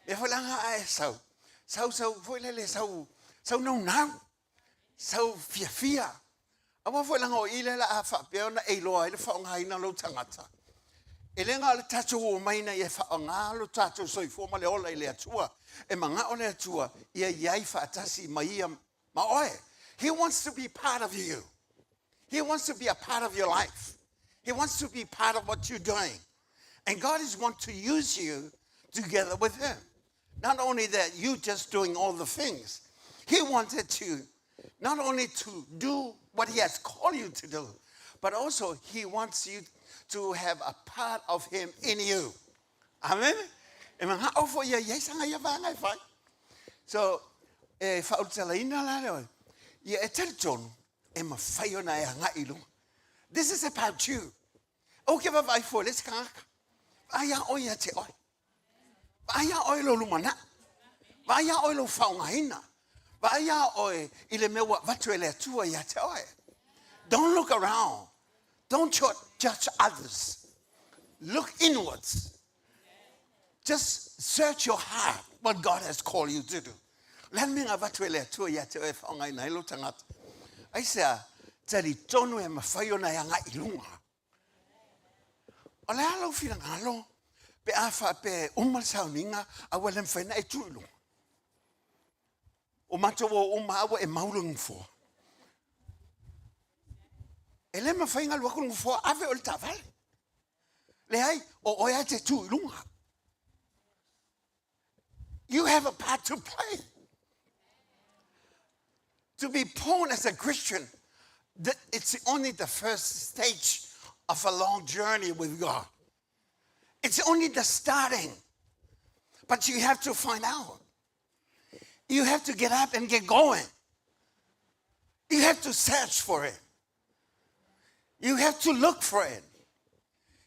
Mea foi leaga a e sau, sau sau foi lele sau sau naunau, sau fiafia. Aua foi leaga o i lea o le a faapea ona e iloa ai le faaaogaina o lou tagata. E le na o le tatou omai ina ia faaaoga lo tatou soifua ma le ola i le Atua. E manao le Atua ia i ai faatasi ma ia ma oe. He wants to be part of you. He wants to be a part of your life. He wants to be part of what you're doing. And God is want to use you together with him. Not only that you just doing all the things. He wanted to not only to do what he has called you to do, but also he wants you to have a part of him in you. Amen. E manao foi ia i ai sana ia vaega e fai. So, e faaulutalaina la le oe, ia e talitonu e mafai ona e agai i luga. This is about you. Ou ke vaavaai fua i le isi tagata. Vaai lava oe ia te oe. Vaai iā oe lou lumanai. Vaai iā oe lou faaaogaina. Vaai iā oe i le mea ua avatu e le Atua ia te oe. Don't look around. Don't judge others. Look inwards. Just search your heart what God has called you to do. O le a le mea na avatu e le Atua ia te oe e faaaogaina ai lou tagata? Aisea, talitonu e mafai ona e agai i luga. O le a lou finagalo pe a faapea e uma le sauniga a ua le mafai ona e tu i luga? O matou o uma a ua e mau le nofoa. E le mafai ona alu atu le nofoa ave oe i le taavale. Leai, o oe lava e te tu i luga. You have a part to play. To be born as a Christian, it's only the first stage of a long journey with God. It's only the starting. But you have to find out. You have to get up and get going. You have to search for it. You have to look for it.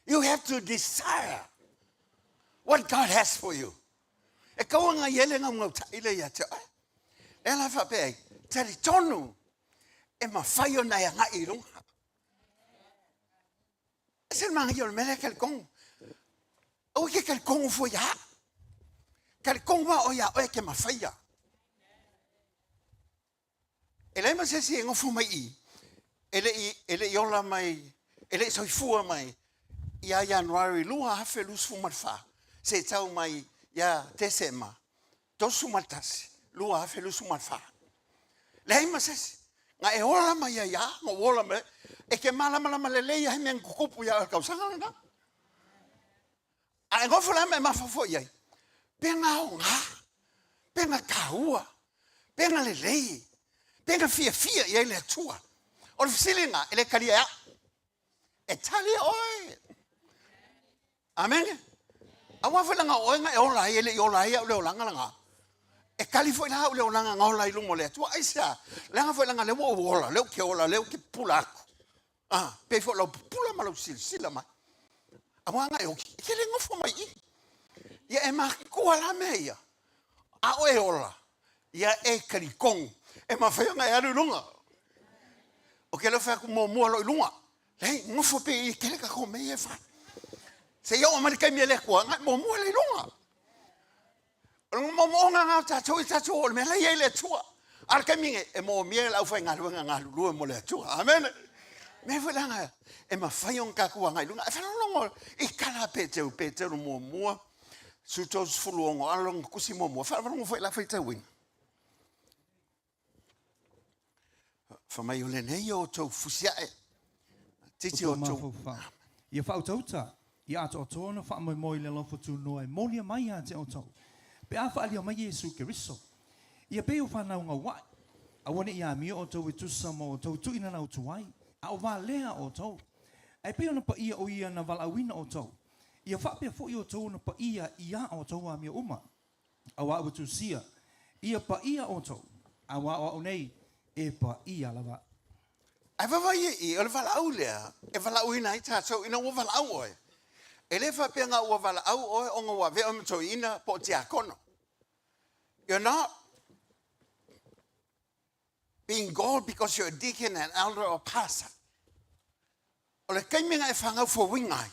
You have to desire what God has for you. E kaua ngā i ele ngau ngau taʻi le ia te oe. E ala whapea ai, talitonu e mawhai ona e angai i runga. E se le manaia o le mea lea ke le kongo. Aua e ke talitonu fua ia a'u. Talitonu lava oe ia oe e te mafaia. E leai ma se isi e nofo mai i i, e le i, e le i ola mai, e le i soifua mai ia Ianuari 2024 seia tau mai ia Tesema 31, 2024. Leai ma se isi. Na e ola mai ai lava, na ou ola mai ai. E te malamalama lelei lava i mea na tutupu ia oe i le tausaga lena. A e nofo la ma e mafaufau i ai, pe na aoga, pe na taua, pe na lelei, pe na fiafia i ai le Atua. O le fesili lena, e le talia e au. E tali e oe. Amene. Aua foi leaga o oe na e ola ai, e le i ola ai au i le olaga lena. E tali foi la au i le olaga na ola ai i luma o le Atua. Aisea? Leaga foi leaga o lea ua ou ola, o lea ou te ola, o lea ou te pupula atu. Ah, pei foi o lau pupula ma lau silasila mai. Aua na e oki, e te le nofo mai i i. Ia e matua la mea ia. A o e ola, ia e talitonu, e mafai ona e alu i luga. O ke le fai atu muamua loa i luga. Leai, nofo pea i i, e tele tatou mea ia e fai. Seia oo mai le taimi a le Atua, na e muamua lea i luga. O le moomooga lena o tatou i tatou o le mea la e i ai le Atua. A o le taimi lenei, e moomia e le aufaigaluega galulue mo le Atua. Amene. Mea foi leaga e mafai ona tatou agai i luga. Ae faalogologo i tala a Peteru, Peteru muamua, 36 a lona tusi muamua. Faalogologo foi i la faitauina. Fai mai o lenei o outou fusiae, titi o outou. Ia faautauta, ia atoatoa ona faamoemoe i le alofa tunoa e molia mai ia te outou, pe a faaalia mai Iesu Keriso. Ia pei o fanau gauae, aua ne i amio outou e tusa ma outou tuuina tuai, a o valea outou. Ae pei ona paia o ia na valaauina outou, ia faapea foi outou ona paia i a outou amio uma. Auā ua tusia, ia paia outou, auā o a'u nei e paia lava. Ae vaavaai i i, o le valaau lea e valaauina ai tatou ina ua valaau oe. E le faapea na ua valaau oe ona ua avea oe ma toeaina po o tiakono. You're not being called because you're a deacon, an elder or pastor. O le taimi na e fanau fouina ai,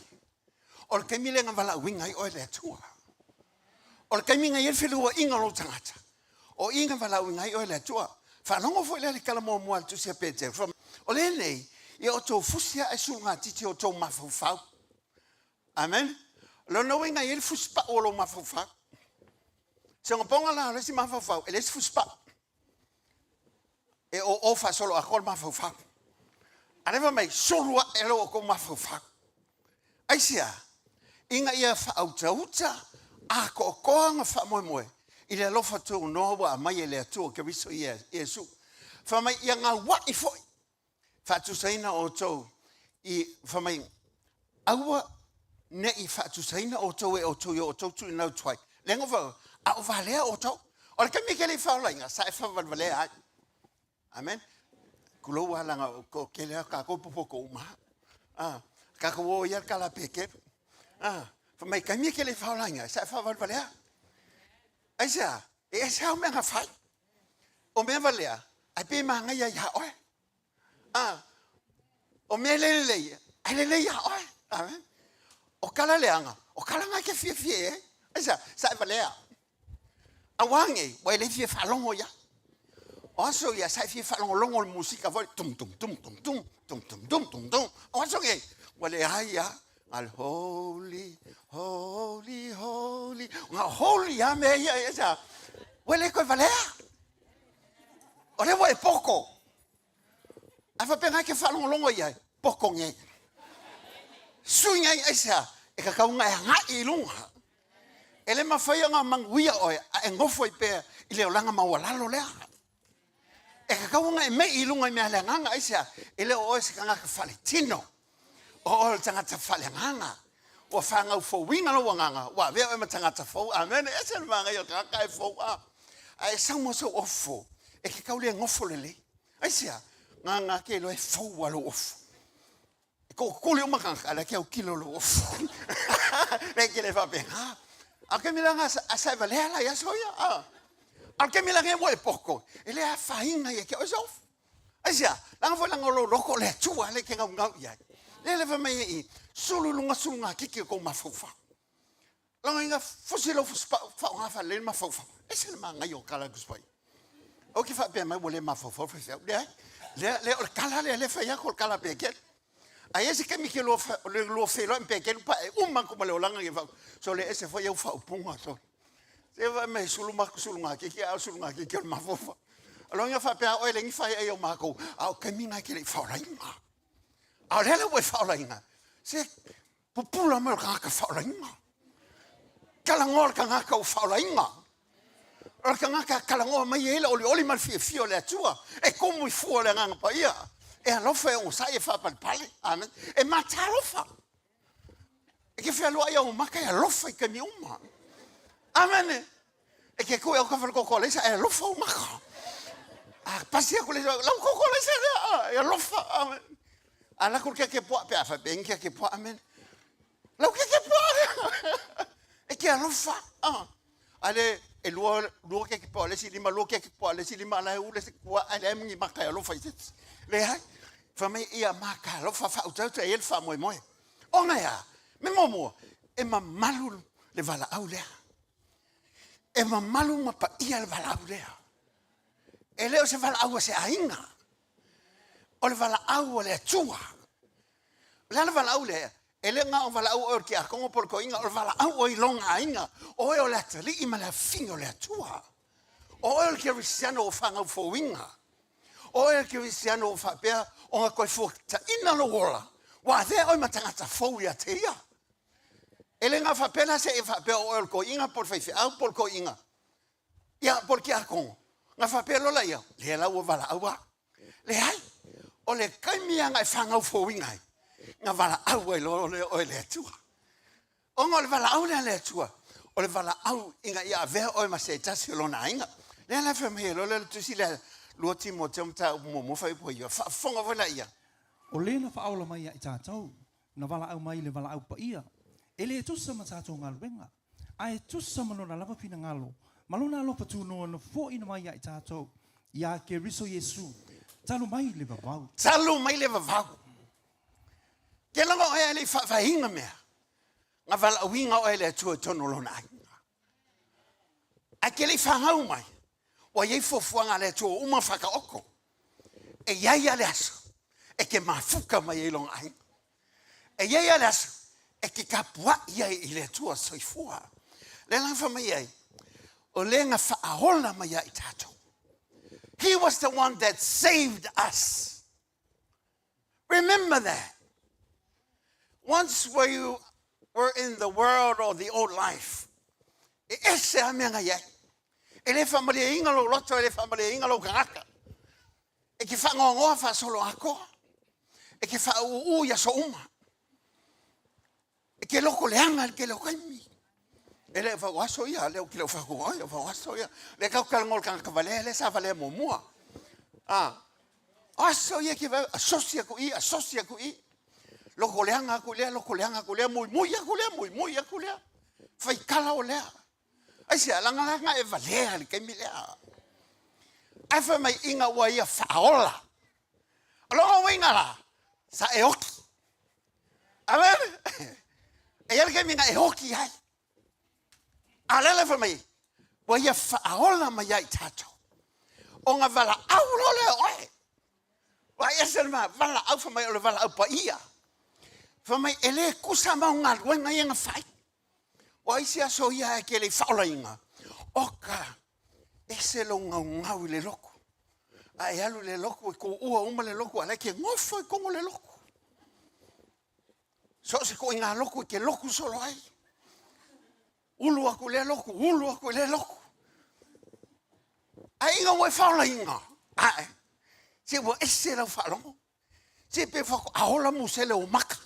o le taimi lea na valaauina ai oe e le Atua. O le taimi na i ai le feluaiga o lou tagata, o i na valaauina ai oe e le Atua. Faalogo foi lea i le tala muamua a le Tusi a Peteru, o lenei, ia outou fusi ae sulugatiti o outou mafaufau. Amen. O lona uiga e i ai le fusipau o lou mafaufau. Se ogapoga la o le isi mafaufau, e leai se fusipau. E o o faasolo atoa le mafaufau. A lea fai mai, sulu ae lo outou mafaufau. Aisea? Ina ia faautauta atoatoa na faamoemoe i le alofa tunoa ua aumai e le Atua Keriso Iesu. Fai mai, ia gauai foi faatusaina outou i, fai mai, aua ne i faatusaina outou e outou i o outou tuuina atu ai. Leaga foi, a o valea outou. O le taimi e te le i faaolaina, sa e faavalevalea ai. Amen. Tulou lava leaga o tele lava tatou e popoto uma lava. Ah, tatou o ia le tala a Peteru. Ah, fai mai, taimi e te le i faaolaina, sa e faavalevalea. Aisea? E ese lava mea na fai. O mea valea, ae pei e manaia ia oe. Ah, o mea le lelei, ae lelei ia oe. Amen. O tala leaga, o tala na e te fiafia i ai. Aisea? Sa e valea. Auā nei, ua e le fia faalogo i ai. O aso ia, sa e fia faalogologo i le musika foi, tum tum tum tum tum, tum tum tum tum tum. O aso nei, ua leai lava. A le holy, holy, holy. Na holy lava mea ia, aisea? Ua le toe valea. O lea ua e poto. Ae faapena e te faalogologo i ai, poto nei. Sui nei, aisea? E tatau ona e agai i luga. E le mafai ona manuia oe a e nofo ai pea i le olaga maualalo lea. E tatau ona e mei i luga i mea a le agaga, aisea? E le o oe se tagata faaletino, o oe o le tagata faaleagaga. Ua fanau fouina lou agaga, ua avea oe ma tagata fou. Amene. E ese le manaia o le tagata e fou. A, a e sau ma sou ofo, e te tau le nofo lelei. Aisea? Ngā ke iloa e fou a lou ofo. E tootuli uma tagata, a o la e te autilo lou ofo. Le ke le faapena. A o le taimi la lena, a sa e valea la i aso ia. A o le taimi la lenei ua e poto, e le afaina ia te oe se ofo. Aisea? Leaga foi leaga o lou loto o le Atua lea e te naunau i ai. Lea le fai mai ai i, sulu i luga sulu ngā kiki o kou mafaufau. Loga fusi lou fusipau, faaaoga faalelei le mafaufau. Ese le manaia o tala a le Tusi Paia. Aua e te faapea mai ua le mafaufau le faifeau. Leai, lea, lea o le tala lea lea e fai atu o le tala a Petelu. Ae i ai se taimi e te lua, lua feiloai ma Petelu pae uma atu ma le olaga i fau. Sole ese foi au faaupuga, sole. Se fai mai sulu ma sulugatiti a o sulugatiti o le mafaufau. Aloga faapea oe le ni fai ai o matou, a o taimi na e te le i faaolaina. A o lea la ua e faaolaina, se pupula mai o le tagata faaolaina. Talanoa le tagata ua faaolaina. O le tagata talanoa mai ai le olioli ma le fiafia o le Atua, e tumu i fua o le Agaga Paia, e alofa, e onosai, e faapalepale. Amen. E matalofa. E ke fealuai au maka e alofa i taimi uma. Amen. E ke kui au ka whalekoko leisa e alofa au maka. A pasi aku leisa, lau koko leisa lea, e alofa. Amen. A lako ke ke poa, pe a whapengi ke ke poa, amen. Lau ke ke poa lea. E ke alofa. Ah. Ale e lua, lua ke ke poa lesi lima, lua ke ke poa lesi lima, ala e ule se kua, ale e mungi maka e alofa i se. Leai. Fai mai ia maka alofa faautauta i ai le faamoemoe. Ona e a? Me muamua, e mamalu le valaau lea. E mamalu ma paia le valaau lea. E le o se valaau a se aiga. O le valaau a le Atua. O le a le valaau lea? E le na o valaau oe o le tiakono po o le toeaina, o le valaau oe i lona aiga. Oe o le atalii ma le afine o le Atua. O oe o le kerisiano ua fanau fouina. O oe o le kerisiano ua faapea ona toe fuataina lou ola, ua avea oe ma tagata fou ia te ia. E le na faapea la se i faapea o oe o le toeaina po o le faifeau po o le toeaina, ia po o le tiakono. Na faapea loa laia, lea la ua valaau a. Leai, o le taimi lava na e fanau fouina ai, na valaau ai loa lea oe e le Atua. Ona o le valaau lea a le Atua, o le valaau ina ia avea oe ma se tasi o lona aiga. Lea la e fai mai ai loa lea le tusi lea 2 Timoteo mataupu muamua fuaiupu 9, faafofoga foi laia. O le na faaola mai ia i tatou, na valaau mai i le valaau paia, e le tusa ma tatou galuega, ae tusa ma lona lava finagalo, ma lona alofa tunoa na foaina mai ia i tatou, iā Keriso Iesu, talu mai le vavau. Talu mai le vavau. Ke logo oe a le i faavaeina mea, na valaauina oe e le Atua i totonu o Lona aiga. Ae ke le i fanau mai, ua i ai fuafuaga a le Atua ua uma ona faataoto. E i ai lava le aso e te mafuta mai ai i lona aiga. E i ai lava le aso e te tapuai ai i le Atua soifua. Lea la na fai mai ai, o le na faaola mai ia i tatou. He was the one that saved us. Remember that. Once were you were in the world or the old life, e ese a mea na i ai. E le faamalieina lou loto, e le faamalieina lou tagata. E te faanoanoa faasoloatoa. E te faauuuu i aso uma. E te loko leaga i le tele o taimi. E le o aso ia, lea ou te le o fai atu ai, o aso ia. Lea tatou talanoa i le tagata valea lea sa valea muamua. A, o aso ia e te vaai, asosi atu i, asosi atu i. Loko leaga atu lea, loko leaga atu lea, muimui atu lea, muimui atu lea. Faitala o lea. Aisea, leaga la na e valea i le taimi lea. Ae fai mai ina ua ia faaola. O lona uiga la, sa e oti. Amen. E i ai le taimi na e oti ai. A o lea la fai mai, ua ia faaola mai ia i tatou. Ona valaau loa lea o oe. Ua ese le ma valaau fai mai o le valaau paia. Fai mai e le tusa ma au galuega ia na fai. Ua isi aso ia e te le i faaolaina, oka, ese lou gaugau i le lotu. A e alu i le lotu, e tuua uma le lotu, a la e te nofo i totonu o le lotu. So o se ituaiga lotu e te lotu solo ai. Ulu aku i lea lotu, ulu aku i lea lotu. Ae ina ua e faaolaina, ae, se ua ese lau faalogo. Se pe faatoa ola musele o maka.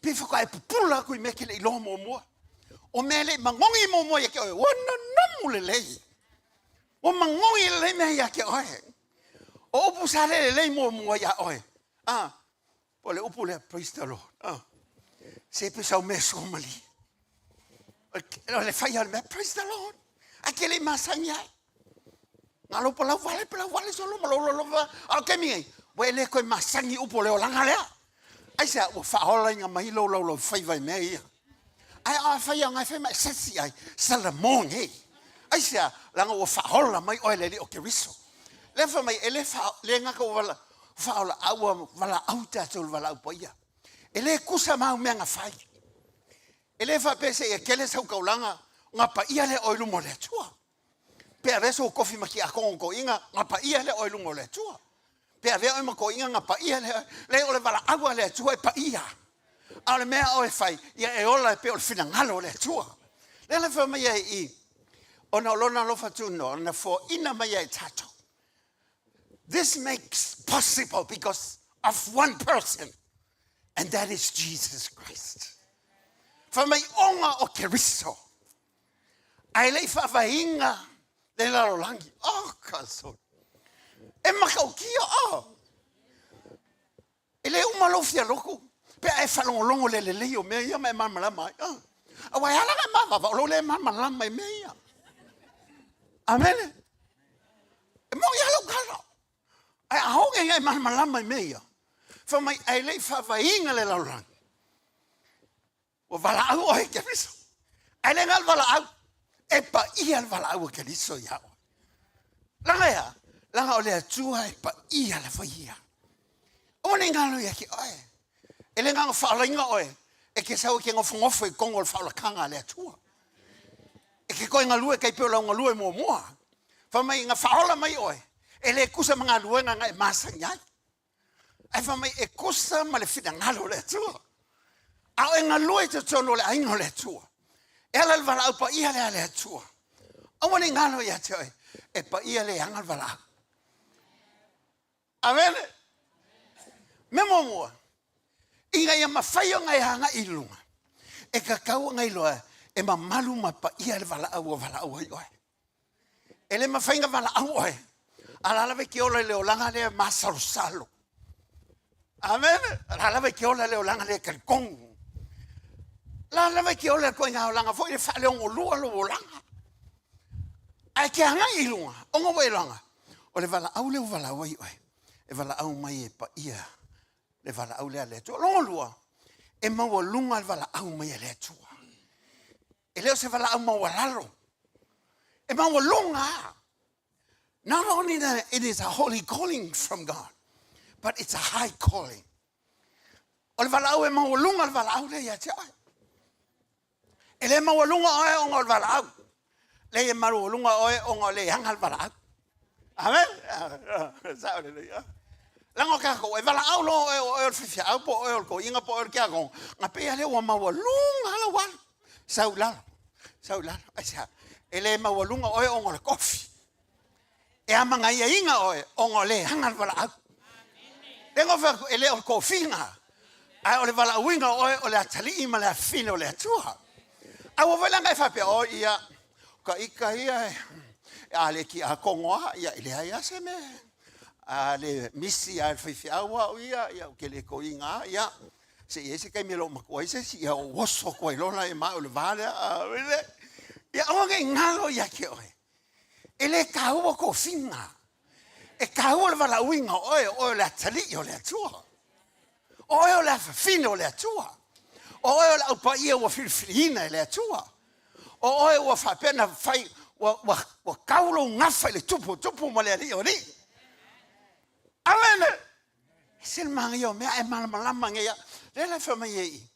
Pe faatoa e pupula atu i mea e te le i iloa muamua. O mea e le i magogi muamua ia te oe, ua nanamu lelei. Ua magogi lelei mea ia te oe. O upu sa le lelei muamua ia oe. Ah, o le upu lea, praise the Lord. Ah, se pe sau mea suamalie. O le fai o le mea, praise the Lord. Ae te le i masani ai. Na lou palau vale, palau vale solo ma lou lolova. A o le taimi nei, ua e le toe masani i upu o le olaga lea. Aisea? Ua faaolaina mai lou laulaufaiva i mea ia. Ae afai a ngai fai ma e sasi ai, salamo nei. Aisea? Leaga ua faaola mai oe e le Alii o Keriso. Lea fai mai, e le faa, le gata ua vala, faaola, a ua valaau tatou i le valaau paia. E le tusa ma au mea na fai. E le faapea seia tele sau taulaga ona paia lea oe i luma o le Atua. Pe avea sou tofi ma tiakono toeaina ona paia lea oe i luma o le Atua. Pe avea oe ma toeaina ona paia lea oe. Leai, o le valaau a le Atua e paia. A o le mea a oe e fai, ia e ola e pei o le finagalo o le Atua. Lea la e fai mai ai i i, ona o Lona alofa tunoa na foaina mai ai tatou. This makes possible because of one person and that is Jesus Christ. Fai mai ona o Keriso, ae le i faavaeina le lalolagi. Oh, ka soli. E matautia, oh. E le uma lou fia lotu pe a e faalogologo i le lelei o mea ia ma e malamalama ai. Ah. Aua e ala ona e mavava, o lou le malamalama i mea ia. Amene. E moni lava lau tala. Ae a oo ina e malamalama i mea ia, fai mai, ae le i faavaeina le lalolagi. Ua valaau oe e Keriso. Ae le na o le valaau, e paia le valaau a Keriso iā oe. Leaga e a? Leaga o le Atua e paia lava ia. Aua ne i galo ia te oe. E le na ona faaolaina oe, e te sau e te nofonofo i totonu o le faaolataga a le Atua. E te toe galue tai pei o lau galue muamua. Fai mai, na faaola mai oe, e le tusa ma galuega na e masani ai. Ae fai mai, e tusa ma le finagalo o le Atua. A o e galue i totonu o le aiga o le Atua. E ala i le valaau paia lea a le Atua. Aua ne i galo ia te oe, e paia le aga le valaau. Amene. Mea muamua, ina ia mafai ona e agai i luga, e tatau ona iloa e mamalu ma paia le valaau ua valaau ai oe. E le mafai ona valaau oe, a o la lava e te ola i le olaga lea masalosalo. Amene. O la lava e te ola i le olaga lea talitonu. La lava e te ola i le ituaiga olaga foi le faaleogolua lou olaga. Ae te agai i luga, ona ua e iloaga, o le valaau lea ua valaau ai oe, e valaau mai e paia le valaau lea a le Atua. Lona lua, e maualuga le valaau mai a le Atua. E le o se valaau maualalo, e maualuga lava. Not only that it is a holy calling from God, but it's a high calling. O le valaau e maualuga le valaau lea ia te oe. E le maualuga oe ona o le valaau. Leai e maualuga oe ona o le aga le valaau. Amen. Sao lelei. Leaga o tatou, e valaau loa oe o oe o le faifeau po o oe o le toeaina po o oe o le tiakono, ona pei lava lea ua maualuga lau alu. Sau i lalo, sau i lalo. Aisea? E le maualuga oe ona o le tofi. E amanaiaina oe ona o le aga le valaau. Lea na ou fai atu, e le o le tofiga, ae o le valaauina o oe o le atalii ma le afafine o le Atua. Aua foi la ona e faapea, o ia, o ka ita ia, a le tiakono lava, ia e leai lava se mea. A le misi lava i le faifeau au ia, ia ou te le toeaina lava, ia, se i i ai se taimi e loomatua ai se isi, ia ou oso atu ai loa la ma au i le va lea. Ia aua ne i galo ia te oe. E le taua tofiga. E taua le valaauina o oe, o oe o le atalii o le Atua. O oe o le afafine o le Atua. O oe o le Au Paia ua filifiliina e le Atua. O oe ua faapea na fai, ua, ua, ua tau lou gafa i le Tupu o Tupu ma le Alii o Alii. Amene! E ese le manaia o mea ae malamalama nei a. Lea la e fai mai ai i,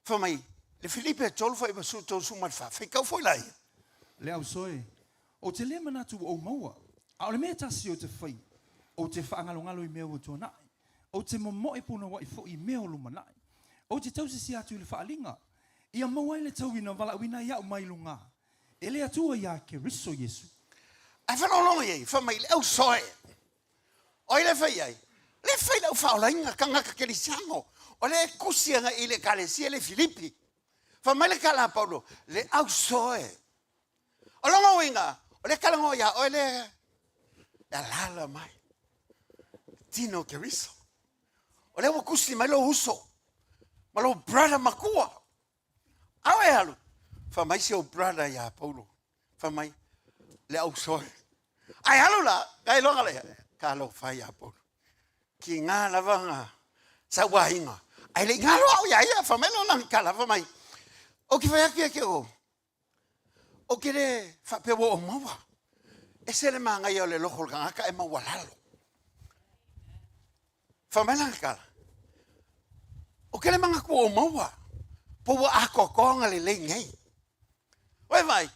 fai mai, le Filipe 3 faaiva 34, faitau foi laia. Le ausoe, Ou te le manatu ua ou maua, a o le mea e tasi ou te faia, ou te faagalogalo i mea ua tuanai, ou te momoe punouai foi i mea o lumanai, ou te tausisi atu i le faaaliga, ia maua ai le tauina valaauina ai au mai luga e le Atua iā Keriso Iesu. Ae faalogologo i ai, fai mai le ausoe, O ai lea e fai ai? Lea e fai le au faaolaina tagata kerisiano. O lea e tusi agai i le ekalesia le Filipi. Fai mai le tala a Paulo, le ausoe. O lona uiga, o lea e talanoa iā oe lea e alaala mai. Tino o Keriso. O lea ua tusi mai lou uso ma lou brother matua. A o e alu, fai mai si ou brother iā Paulo, fai mai, le ausoe. Ae alu la, ka iloga lea, talofa e iā Paulo. Tiga lava na sauaina, ae le i galo au iā ia, fai mai lona tala, fai mai, Ou te fai atu ia te ou, ou te le faapea ua ou maua. Ese le manaia o le loto o le tagata e maualalo. Fai mai lana tala, ou te le manatu ua ou maua, po ua atoatoa ona lelei nei. Oi vai,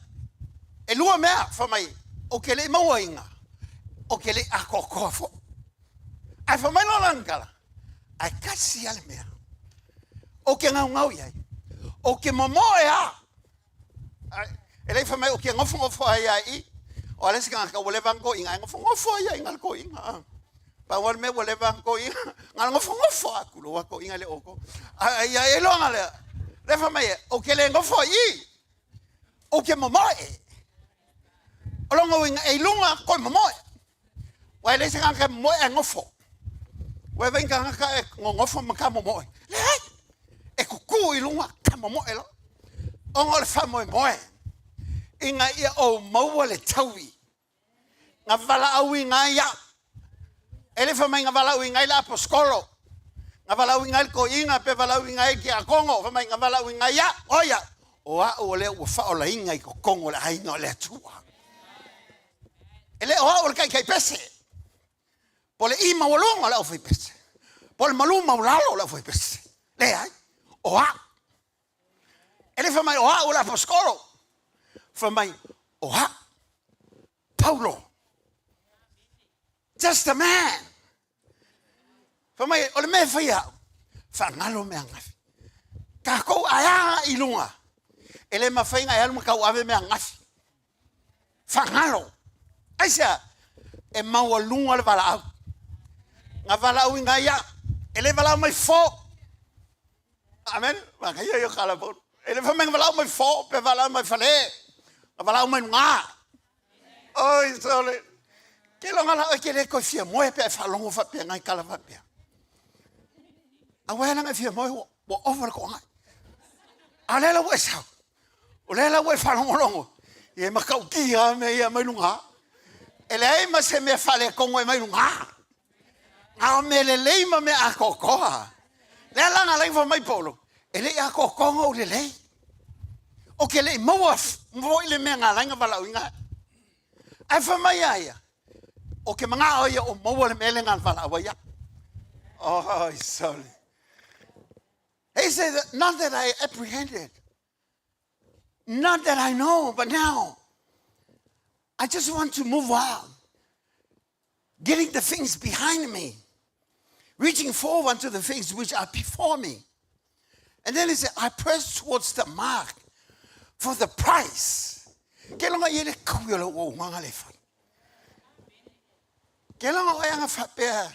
e lua mea, fai mai, ou te le i mauaina, ou te le i atoatoa foi. Ae fai mai loa lana tala, ae tasi lava le mea, ou te gaugau i ai, ou te momoe lava. E le i fai mai ou te nofonofo ai lava i i. O a le isi tagata ua leva ona toeaina, ae nofonofo ai lava i ina le toeaina. Pau lava le mea ua leva ona toeaina, na o le nofonofo lava, tulou lava toeaina e le o outou. Ae ia i ai loa lea, lea fai mai e, ou te le nofo ai i i, ou te momoe. O lona uiga, e i luga toe momoe. Ua e leai se tagata e momoe ae nofo. Ua e vaai i ni tagata e nonofo ma ta momoe? Leai! E tutu i luga ta momoe loa. Ona o le faamoemoe ina ia ou maua le taui na valaauina ai au. E le fai mai na valaauina ai le aposetolo, na valaauina ai le toeaina pe valaauina ai le tiakono, fai mai na valaauina ai au. O ai au? O au o lea ua faaolaina i totonu o le aiga o le Atua. E le o au o le taitai pese, po o le i maualuga o le aufaipese, po o le malu maualalo o le aufaipese. Leai, o au. E le fai mai o au o le aposetolo, fai mai o au, Paulo. Just a man. Fai mai, o le mea e fai au, faagalo mea gafi. Tatou ae i luga, e le mafai ona e alu ma tauave mea gafi. Faagalo. Aisea? E maualuga le valaau. Na valaauina ai au. E le valaau mai fo. Amen. Manaia ia o tala Paulo. E le fai mai na valaau mai fo, pe valaau mai fale. Na valaau mai luga. Oi, sole. Ke loga la oe ke le koe fia moe pe a e faalogo faapea ngai tala faapea. Aua e langa e fia moe ua ova le toagai. A o lea la ua e sau. O lea la ua e faalogologo, ia e matautia lava mea ia e aumai luga. E leai ma se mea faaletonu e aumai luga. A o mea lelei ma mea atoatoa. Lea la na ala ai ona fai mai Paulo, e le i atoatoa ona ou lelei. Ou te le i maua foi le mea na ala ai ona valaauina au. Ae fai mai a ia, ou te manao ia o maua le mea lea na valaau ai au. Oh, sorry. He said, not that I apprehended, not that I know, but now I just want to move on, getting the things behind me, reaching forward unto the things which are before me. And then he said, I press towards the mark for the prize. Ke longa i ele kaui o lau auaunaga le fai. Ke longa oe anga faapea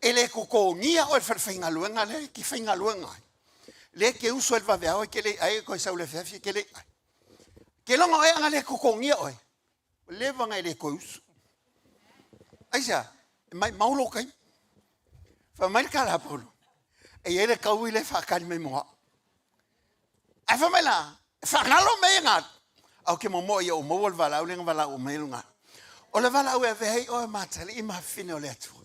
e le totogia oe le fale faigaluega lea e te faigaluega ai. Lea e te uso ai le vaveao e te le i ai e toe sau i le afiafi e te le i ai. Ke longa oe anga le totogia oe, ua leva ona e le toe uso. Aisea? E maimau lou taimi. Fai mai le tala a Paulo, e i ai le taui lea e faatali mai mo au. Ae fai mai la, e faagalo mea ia na alu, ae ou te momoe ia ou maua le valaau lea na valaau mai ai luga. O le valaau e avea ai oe ma atalii ma afafine o le Atua.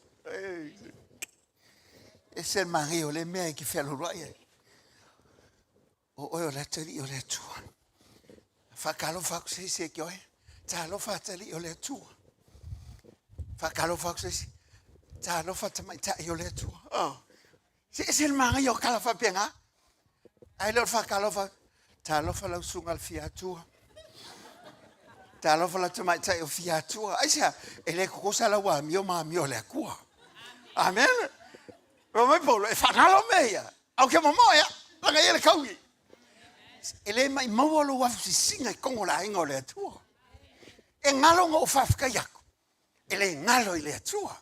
Ese le manaia o lea mea e te fealualuai ai. O oe o le atalii o le Atua. Faatalofa atu se isi e ke oe. Talofa atalii o le Atua. Faatalofa atu se isi. Talofa tamaitai o le Atua. Oh. Se ese le manaia o tala faapena. Ae le o le faatalofa, talofa lau susuga le fia Atua. Talofa lau tamaitai o fia Atua. Aisea, e le kokosa lau amio ma amio a le Atua. Amen. Fai mai Paulo, e faagalo mea ia. Au ke momoe a, laga ia le kaui. E le maimau lou afu sisiga i totonu o le aiga o le Atua. E galo ona ou faafetai aku. E le galo i le Atua.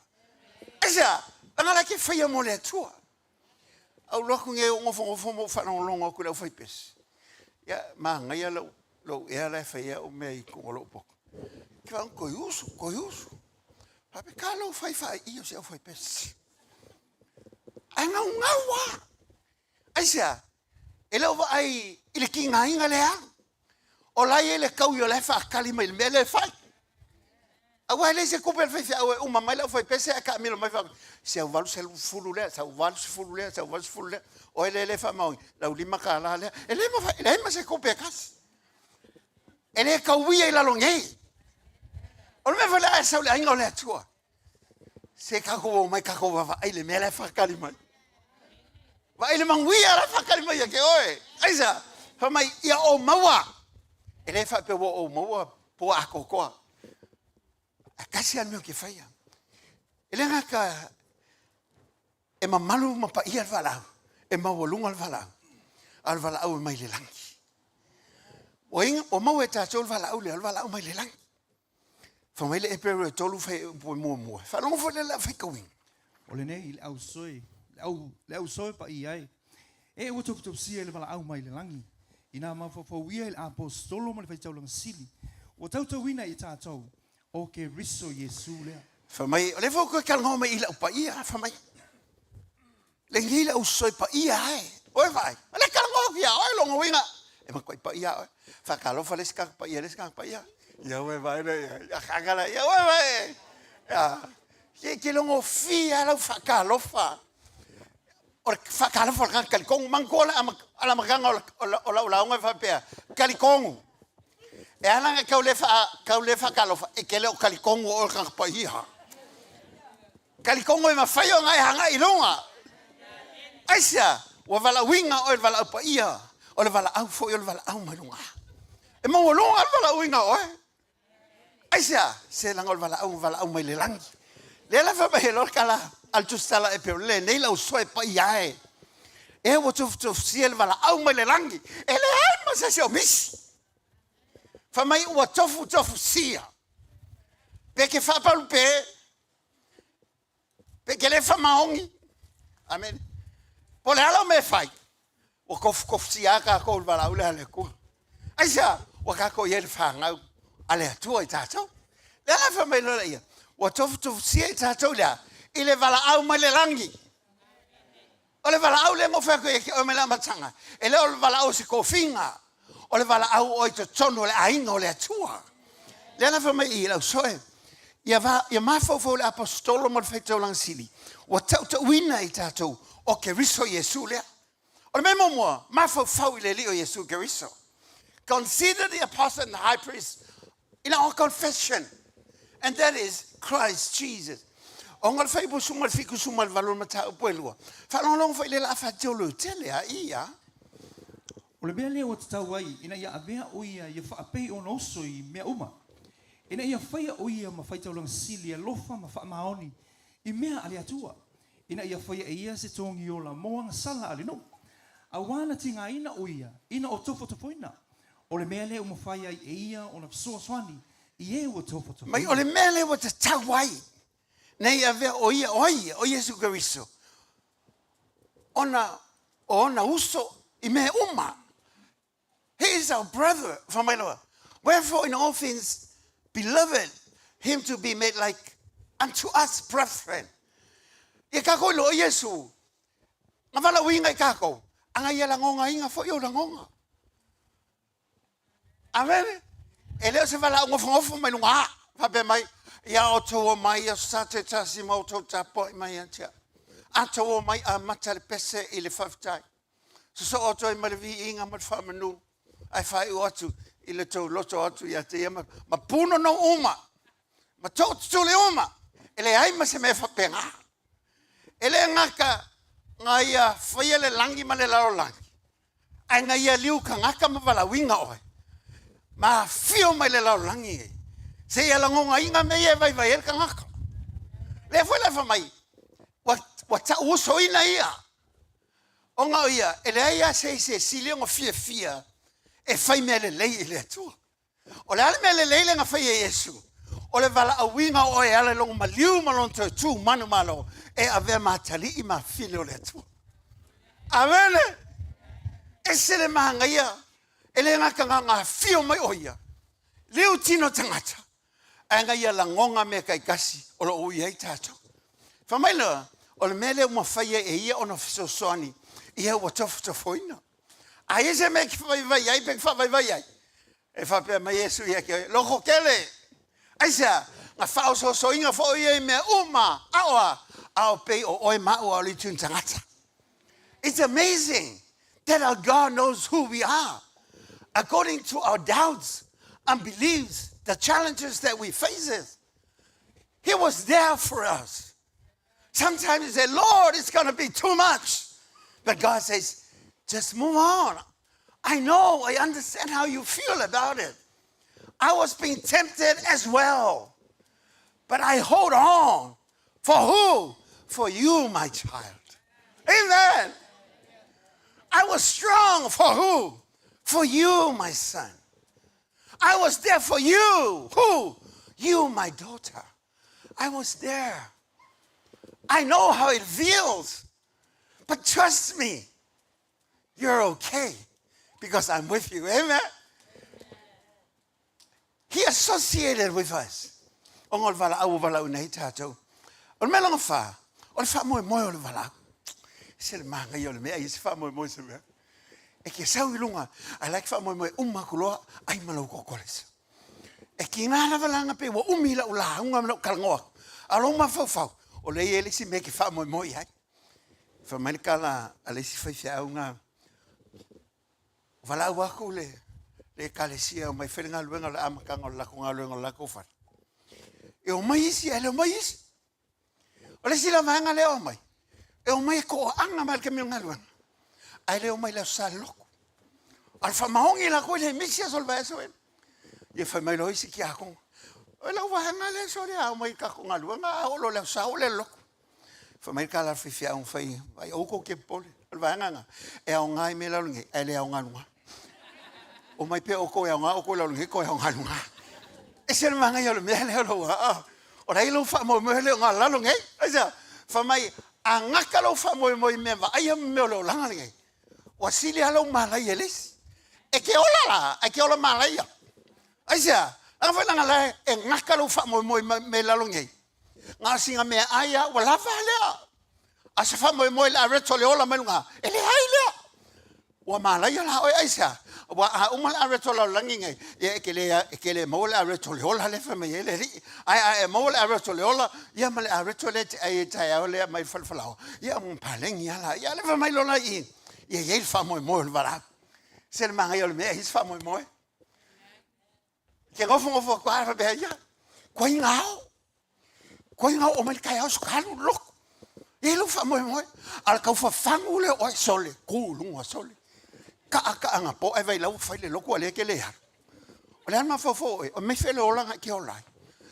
Aisea? Leaga la e te faia mo le Atua. Au loa atu nei ou nofonofo ma ou faalogologo atu i le aufaipese. Ia, manaia lou, lou ea la e fai ai au mea i luga o lou poto. Ke whanau, koi usu, koi usu. Faapea, ka lou fai faaiio se aufaipese. Ae gaugau lava. Aisea? E le o vaai i le tigaina lea alu. O la e i ai le taui o la e faatali mai i le mea lea e fai. Aua e leai se tupe a le faifeau e uma mai le aufaipese ae taamilo mai faapea, si au 80 lea, sau 80 lea, sau 80 lea, oe lea e le faamaoni, lau $5 lea. E le mafai, e leai ma se tupe e tasi. E le tauia i lalo nei. O le mea foi lea a e sau i le aiga o le Atua, se tatou omai tatou vaavaai le mea la e faatali mai. Vaai le manuia la e faatali mai ia te oe. Aisea? Fai mai, ia ou maua. E le faapea ua ou maua pua atoatoa. Ae tasi lava le mea ou te faia. E le gata e mamalu ma paia le valaau, e maualuga le valaau, a o le valaau e mai le lagi. Ua inga, ua maua e tatou le valaau lea, o le valaau mai le lagi. Fai mai le Eperu e tolu fuaiupu e muamua. Faalogo foi lea i lau faitauina. O lenei le au soe, le au, le au soe paia e. E ua tofutofusia i le valaau mai le lagi, inā mafaufauia i le aposetolo ma le faitaulaga sili, ua tautauina i tatou, o Keriso Iesu lea. Fai mai, o lea foi ua toe talanoa mai i lau paia, fai mai, lenei le au soe paia e. Oi vaai, o lea talanoa atu ia oe lona uiga, e matuai paia oe. Faatalofa le isi tagata paia i le isi tagata paia. Ia ue vaai le, ia kaka la, ia ue vaai. Ia, e te logofia lava lau faatalofa. O le faatalofa o le tagata talitonu. Manatua le amataga o lau lauga e faapea, talitonu. E ala ona tau le, tau le faatalofa, e te le o talitonu o oe o le tagata paia. Talitonu e mafai ona e agai i luga. Aisea? Ua valaauina oe i le valaau paia, o le valaau foi o le valaau mai luga. E maualuga le valaauina o oe. Aisea? Se leaga o le valaau na valaau mai le lagi. Lea la fai mai ai loa le tala a le tusitala e pei o lenei lau soe paia e. E ua tofutofusia le valaau mai le lagi, e leai ma se isi o misi. Fai mai ua tofutofusia. Pe ke faapalu pe, Pe ke le faamaoni. Amene. Po o le a lau mea e fai, ua tofutofusia lava tatou i le valaau lea a le Atua. Aisea? Ua tatou i ai le fanau a le Atua i tatou. Lea la fai mai loa ia, ua tofutofusia i tatou i le a? I le valaau mai le lagi. O le valaau lea na ou fai atu ai ia te oe mai le amataga, e le o le valaau o se tofiga, o le valaau o i totonu o le aiga o le Atua. Lea la fai mai i lau soe, ia, va, ia mafaufau le aposetolo ma le faitaulaga sili, ua tautauina i tatou o Keriso Iesu lea. O le mea muamua, mafaufau i le Alii o Iesu Keriso. Consider the apostle and the high priest in our confession, and that is Christ Jesus. Ona o le fuaiupu 17 ma le 8 o le mataupu e lua, faalogologo foi i le laa faatiolo tele a ia. O le mea lea ua tatau ai ina ia avea o ia ia faapei ona uso i mea uma, ina ia faia o ia ma faitaulaga sili alofa ma faamaoni i mea a le Atua, ina ia faia e ia se togi ola mo agasala a le nuu, auā na tigaina o ia ina o tofotofoina, o le mea lea ua mafai ai e ia ona fesoasoani i e ua tofotofoina. Mai o le mea lea ua tatau ai nei avea o ia, o ai ia? O Iesu Keriso, ona o ona uso i mea uma. He is our brother, fai mai loa. Wherefore in all things beloved him to be made like unto us brethren. Ia kākou i loa Iesu, nga valaauina i kākou, a nga ia lagogaina foi ou lagoga. Amene. E le o se valaau nofonofo mai luga a, faapea mai, ia outou omai i aso Sa te tasi ma outou tapuai mai ia te au. A tou omai amata le pese i le faafetai. Sosoo atu ai ma le viiga ma le faamanu, ae faaiu atu i le tou loto atu ia te ia ma, ma punonou uma, ma tootutuli uma, e leai ma se mea faapena. E le gata na ia faia le lagi ma le lalolagi, ae na ia liu tagata ma valaauina oe, ma afio mai le lalolagi nei, seia lagonaina mea ia e vaivai ai le tagata. Lea foi la e fai mai, ua, ua tauusoina ia Ona o ia, e leai lava se isi e sili ona fiafia e fai mea lelei i le Atua. O le a le mea lelei lea na fai e Iesu? O le valaauina o oe e ala i lona maliu ma lona toe tu manumalo e avea ma atalii ma afine o le Atua. Amene! Ese le manaia, e le gata na ona afio mai o ia, liu tino tagata, Ae na ia lagoga mea taitasi o lo o ui ai tatou. Fai mai loa, o le mea lea ua mafai ai e ia ona fesoasoani ia ua tofotofoina. A i ai se mea e te vaivai ai pe te faavaivai ai, e faapea mai Iesu ia te oe, loko tele! Aisea? Na faaosoosoina foi ia i mea uma, a o a? A o pei o oe ma au a o le itu ni tagata. It's amazing that our God knows who we are. According to our doubts, unbeliefs, the challenges that we faces, He was there for us. Sometimes you say, Lord, it's going to be too much. But God says, just move on. I know, I understand how you feel about it. I was being tempted as well. But I hold on. For who? For you, my child. Amen. I was strong for who? For you, my son. I was there for you. Who? You, my daughter. I was there. I know how it feels. But trust me, you're okay because I'm with you. Amen. He associated with us. Ona o le valaau ua valaauina ai tatou. O le mea lona whā, o le whaamoemoe o le valaau. Se le māngaia o le mea, ai se whaamoemoe se mea. E ke sau i lunga, a like whaamoemoe uma aku loa, ai ma lau kokolesa. E ki ngā lava langa pe ua umi lau lauga ma lau talanoa aku. A o lou mafaufau, o lea e i ai le isi mea e ke faamoemoe i ai. Fai mai le tala a le isi faifeau na, valaau aku le le ekalesia e omai fai le galuega o le amataga o le latou galuega o le latou fale. E omai isi ae le omai isi. O le isi la vaega lea e omai, e omai e toaaga mai le taimi o le galuega, ae le omai i le Aso Sa i le lotu. A o le faamaoni latou e le misi aso o le vaiaso ea. Ia fai mai loa isi tiakono, o lau vaega lea sole a omai i le tatou galuega, a oo loa i le Aso Sa ua le lotu. Fai mai le tala a le faifeau na fai, ai aua tou te popole, o le vaega lena, e aoga i mea i lalo nei, ae le aoga i luga. Omai pea outou e aoga outou i lalo nei, toe aoga i luga. Ese le manaia o le mea lea o lou aa. O la e i lou faamoemoe lea o ngā lalo nei. Aisea? Fai mai, a gata lou faamoemoe i mea vaaia ma mea o le olaga lenei, ua sili lava lou malaia i le isi. E te ola la, ae te ola malaia. Aisea? Leaga foi leaga la e gata lou faamoemoe i mea i lalo nei. Na o sina meaai lava ua lava lea. A o se faamoemoe i le areto o le ola mai luga, e leai lea. Ua malaia la oe, aisea? Aua a uma le areto o le lalolagi nei, ia e te le, e te le maua le areto o le ola lea e fai mai ai le Alii. Ae a e maua le areto o le ola, ia ma le areto lea e te ai ai taeao lea mai le fale falaoa, ia ua paleni lava la. Ia lea fai mai lola i i, ia i ai le faamoemoe o le valaau. Se le manaia o le mea, e i ai se faamoemoe. Ke nofonofo atu lava faapea, ia, koe ngao. Koe ngao o mai le taeao so ka alu i le lotu. E i ai lou faamoemoe. A o le tau fafagu lea o oe, sole, tu i luga, sole. Taa taa anapo ae vaai la ua fai le lotu a o lea e te le alu. O le a le mafaufau o oe? O mea fea le olaga e te ola ai?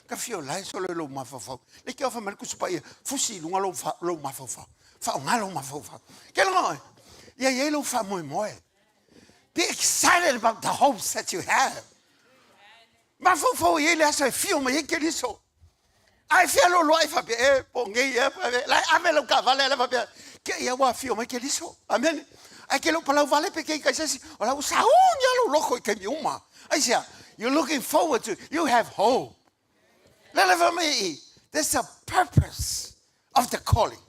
Ka fia ola ai sole lou mafaufau. Le te ofa mai le Tusi Paia, fusi i luga lou, lou mafaufau. Faaaoga lou mafaufau. Ke loga oe? Ia i ai lou faamoemoe. Be excited about the hopes that you have. Mafaufau i ai le aso e fio mai ai Keriso. A e fealoaloai faapea, e po nei e, la e ave lau taavale la faapea, ke ia ua afio mai Keriso. Amen. Ae ke le o palau vale pe ke i kai se isi, o la ua sauni lava lou loto i taimi uma. Aisea? You're looking forward to, you have hope. Le le fai mai i, there's a purpose of the calling.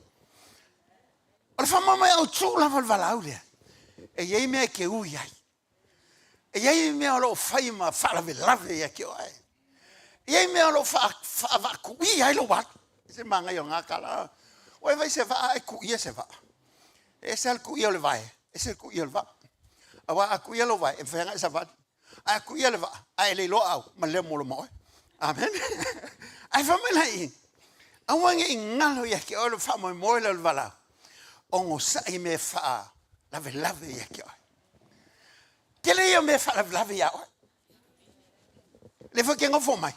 O le faamoemoe autu lava o le valaau lea, e i ai mea e te ui ai. E i ai mea o lo o fai ma faalavelave ia te oe. E i ai mea o lo o faavaakuia ai lou alu. E se manaia o lena tala. Ua e vaai i se vaa e kuia se vaa. E ese lava le kuia o le vae, ese le kuia o le vaa. Aua a kuia lou vae, e mafai lava ona e savali. Ae a kuia le vaa, a e le iloa au, ma lea mo loma oe. Amen. Ae fai mai la i, aua ne i galo ia te oe le faamoemoe lea o le valaau, onosai i mea e faalavelave ia te oe. Tele ia o mea e faalavelave ia oe. Lea foi e te nofo mai,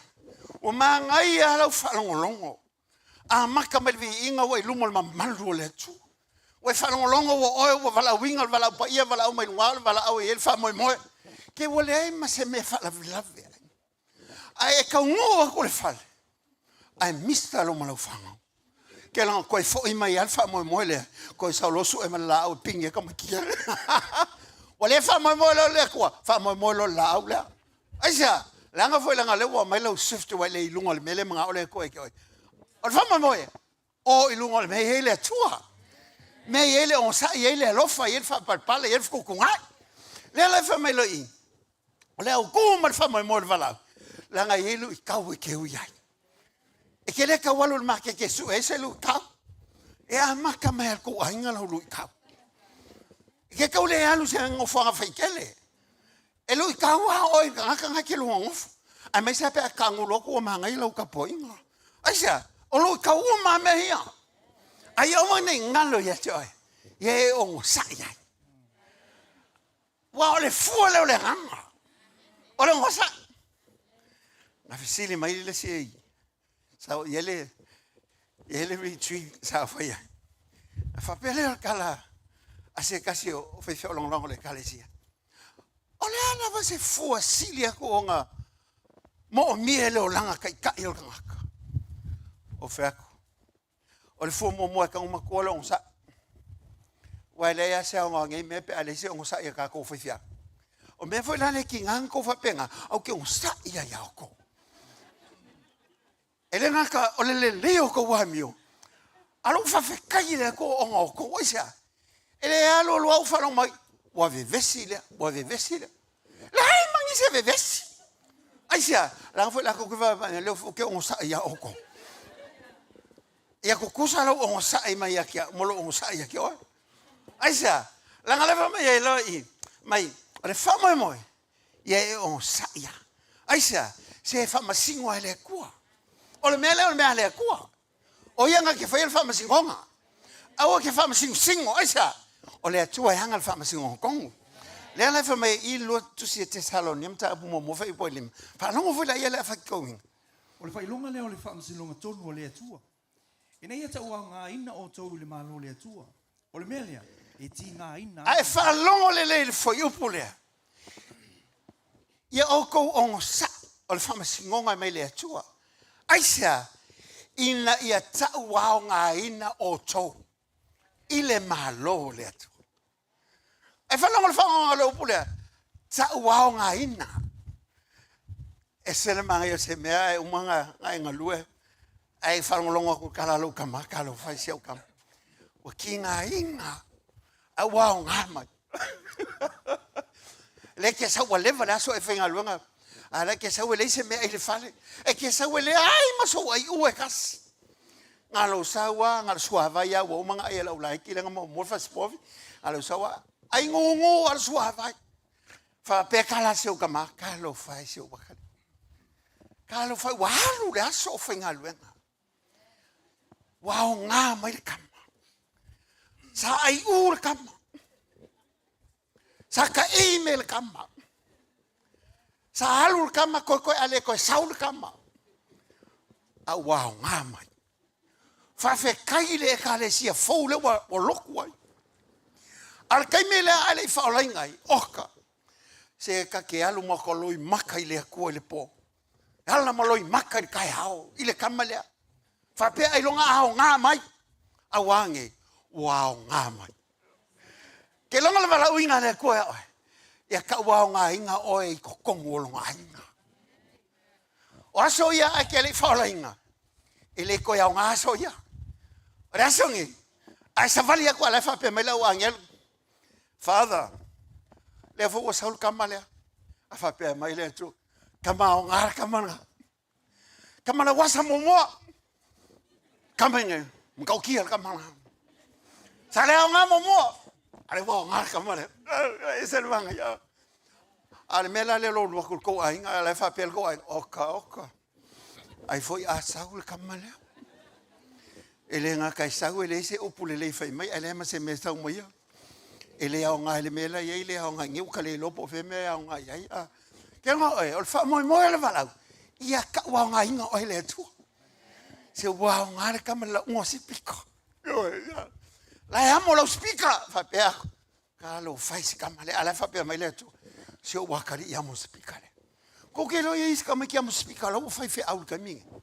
ua manaia lava lau faalogologo Amata mai le viiga ua i luma o le mamalu o le Atua. Ua e faalogologo ua oe ua valaauina le valaau paia, valaau mai luga o le valaau e i ai le faamoemoe. Ke ua leai ma se mea e faalavelave ai. Ae e taunuu atu i le fale, ae mista lou malaufaga. Ke laga koe foi mai lava le faamoemoe lea, koe sau loa sue ma le laau e pigi ai tamaiti. Ua le faamoemoe loa i le Atua, faamoemoe loa i le laau lea. Aisea? Leaga foi leaga o lea ua aumai lau shift ua e le i luga o le mea lea e manao le Atua ia te oe. O le faamoemoe, o i luga o le mea e i ai le Atua. Mea e i ai le onosai, e i ai le alofa, e i ai le faapalepale, e i ai le fetuutuunai. Lea la e fai mai loa i i, o le autu ma le faamoemoe o le valaau, leaga e i ai luitau e te ui ai. E ke le tau alu i le maketi e sue ai se luitau. E amata mai lava i le tou aiga lau luitau. E ke tau le alu i se nofoaga faitele. E luitau lava oe i le tagata lena e te lua nofo. Aemaise lava pe a tagulo atu ua manaia lau tapuaiga. Aisea? O luitau uma lava mea ia. A ia aua ne i galo ia te oe, ia e onosai ai. Aua o le fua lea o le agaga, o le onosai. Na fesili mai le isi sa i ai le, i ai le retreat sa faia. Na faapea lea o le tala a se tasi o faifeau lagolago o le Ekalesia. O le a lava se fua sili atu ona moomia e le olaga taitai o le tagata? Ou fai atu, O le fua muamua e tago matua le onosai. Aua e leai lava se aoga o nei mea pe a leai se onosai a tatou faifeau. O mea foi la lea e tiga ona tou faapena, ou te onosai lava ia outou. E le gata o le lelei o tou amio, a o lou faafetai i le Atua ona o outou. Aisea? E le alu alu lava ou faalogo mai, ua vevesi lea, ua vevesi lea. Leai ma nisi e vevesi. Aisea? Leaga foi latou te vaavaai, lea ou te onosai ia outou. Ia tutusa lou onosai mai ia te au ma lou onosai ia te oe. Aisea? Leaga lea fai mai ai loa i mai, o le faamoemoe, ia e onosai lava. Aisea? Se e faamasino lava e le Atua. O le mea lea o le mea a le Atua. O ia na te faia le faamasinoga. Aua ke faamasinosino. Aisea? O le Atua e aga le faamasinoga tonu. Lea la e fai mai ai i le lua tusi a Tesalonia mataupu muamua fuaiupu 5. Faalogo foi laia le a faitauina. O le faailoga lea o le faamasinoga tonu a le Atua, ina ia tauaogaina outou i le Malo o le Atua. O le mea lea, e tigaina ai. Ae faalogo lelei i le fuaiupu lea, Ia outou onosai, o le faamasinoga mai le Atua. Aisea? Ina ia tauaogaina outou i le Malo o le Atua. Ae faalogo i le faaaogaina o le upu lea, tauaogaina. E ese le manaia o se mea ae uma ona e galue ae faalogologo atu i le tala a lou tama, talofa e si au tama. Ua tigaina ae ua aoga mai. Lea e te sau ua leva le aso e faigaluega, a la e te sau e leai se meaai i le fale. E te sau e leai ma sou aiua e tasi. Na o lou sau lava, na o le suavai lava ua uma ona ai e lau laiti lea na maua le fasipovi. Na o lou sau lava, ai gugu lava le suavai. Faapea tala a si ou tama, talofa e si ou atalii. Talofa e, ua alu le aso o faigaluega. Ua aoga mai le tama. Sa aiu le tama. Sa taei me le tama. Sa alu le tama toe toe a le toe sau le tama. A ua aoga mai. Faafetai i le Ekalesia fou lea ua lotu ai. A o le taimi lea a e le i faaolaina ai, oka, se ta te alu ma ta loimata i le Atua i le po. E ala ma loimata i le taeao i le tama lea. Faapea ailoga a aoga mai, aua ne ua aoga mai. Ke logo le valaauina a le Atua ia oe, ia tauaogaina oe i totonu o lona aiga. O aso ia ae te le i faaolaina, e le toe aoga aso ia. O le aso nei, ae savali atu a la e faapea mai lau agelu, Father, lea foi ua sau le tama lea. A faapea mai le Atua, tama aoga le tama lena. Tama la uasa muamua. Tama ina, matautia le tama lena. Sa le aoga muamua. A le ua aoga le tama lea. E ese le manaia. A le mea la lea o lou alu atu i le tou aiga, a o la e faapea le tou aiga, oka, oka. Ai foi a sau le tama lea. E le gata e sau, e leai se upu lelei e fai mai, ae leai ma se mea e sau mai ai. E le aoga i le mea la e i ai, le aoga i nei, ua ka le iloa po o fea mea e aoga i ai. A, ke iloa oe, o le faamoemoe o le valaau, ia tauaogaina oe e le Atua. Se ua aoga le tama i le lauga o sipika. Ioe, ia. La e amo lau sipika, faapea aku. Talofa e si tama lea, a la e faapea mai le Atua, si ou atalii amo sipika lea. Kou ke iloa i ai isi tamaiti amo sipika la ua fai feau i le taimi lenei.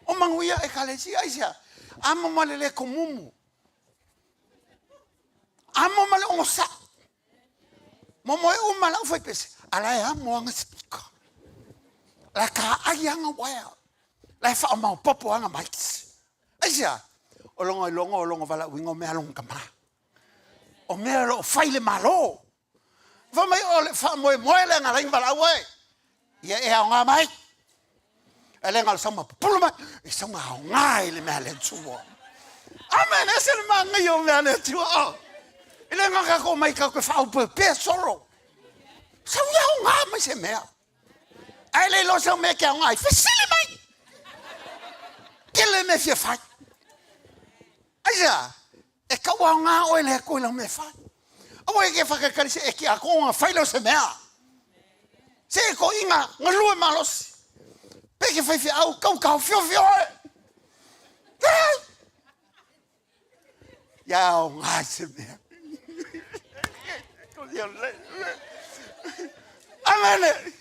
O manuia Ekalesia, aisea? Amo ma le le komumu. Amo ma le onosai. Momoe uma lau faipese, a la e amo aga sipika. La e kaai aga uaea. La e faamaopopo aga mics. Aisea? O lona iloga o lona valaauina o mea a lona tama. O mea o lo o fai le Malo. Fai mai o le faamoemoe lea na ala ai ona valaau oe, ia e aoga mai. E le galo sau ma pupulu mai, e sau ma aoga i le mea a le Atua. Amen, e ese le manaia o mea a le Atua. Oh. E le gata ko mai ka koe whaaupeupea solo. Sau ia aoga mai se mea. Ae le iloa sau mea ke aoga ai, fesili mai. Tele mea fia fai. Aisea, e kau aoga oe le Atua i lau mea e fai. Aua e ke whakaekalesia e ki akonga fai leo se mea. Se e ko inga galue malosi. Pe ke whai whiau kau ka whiowhio oe. Leai. Ia aoga i se mea. Amene.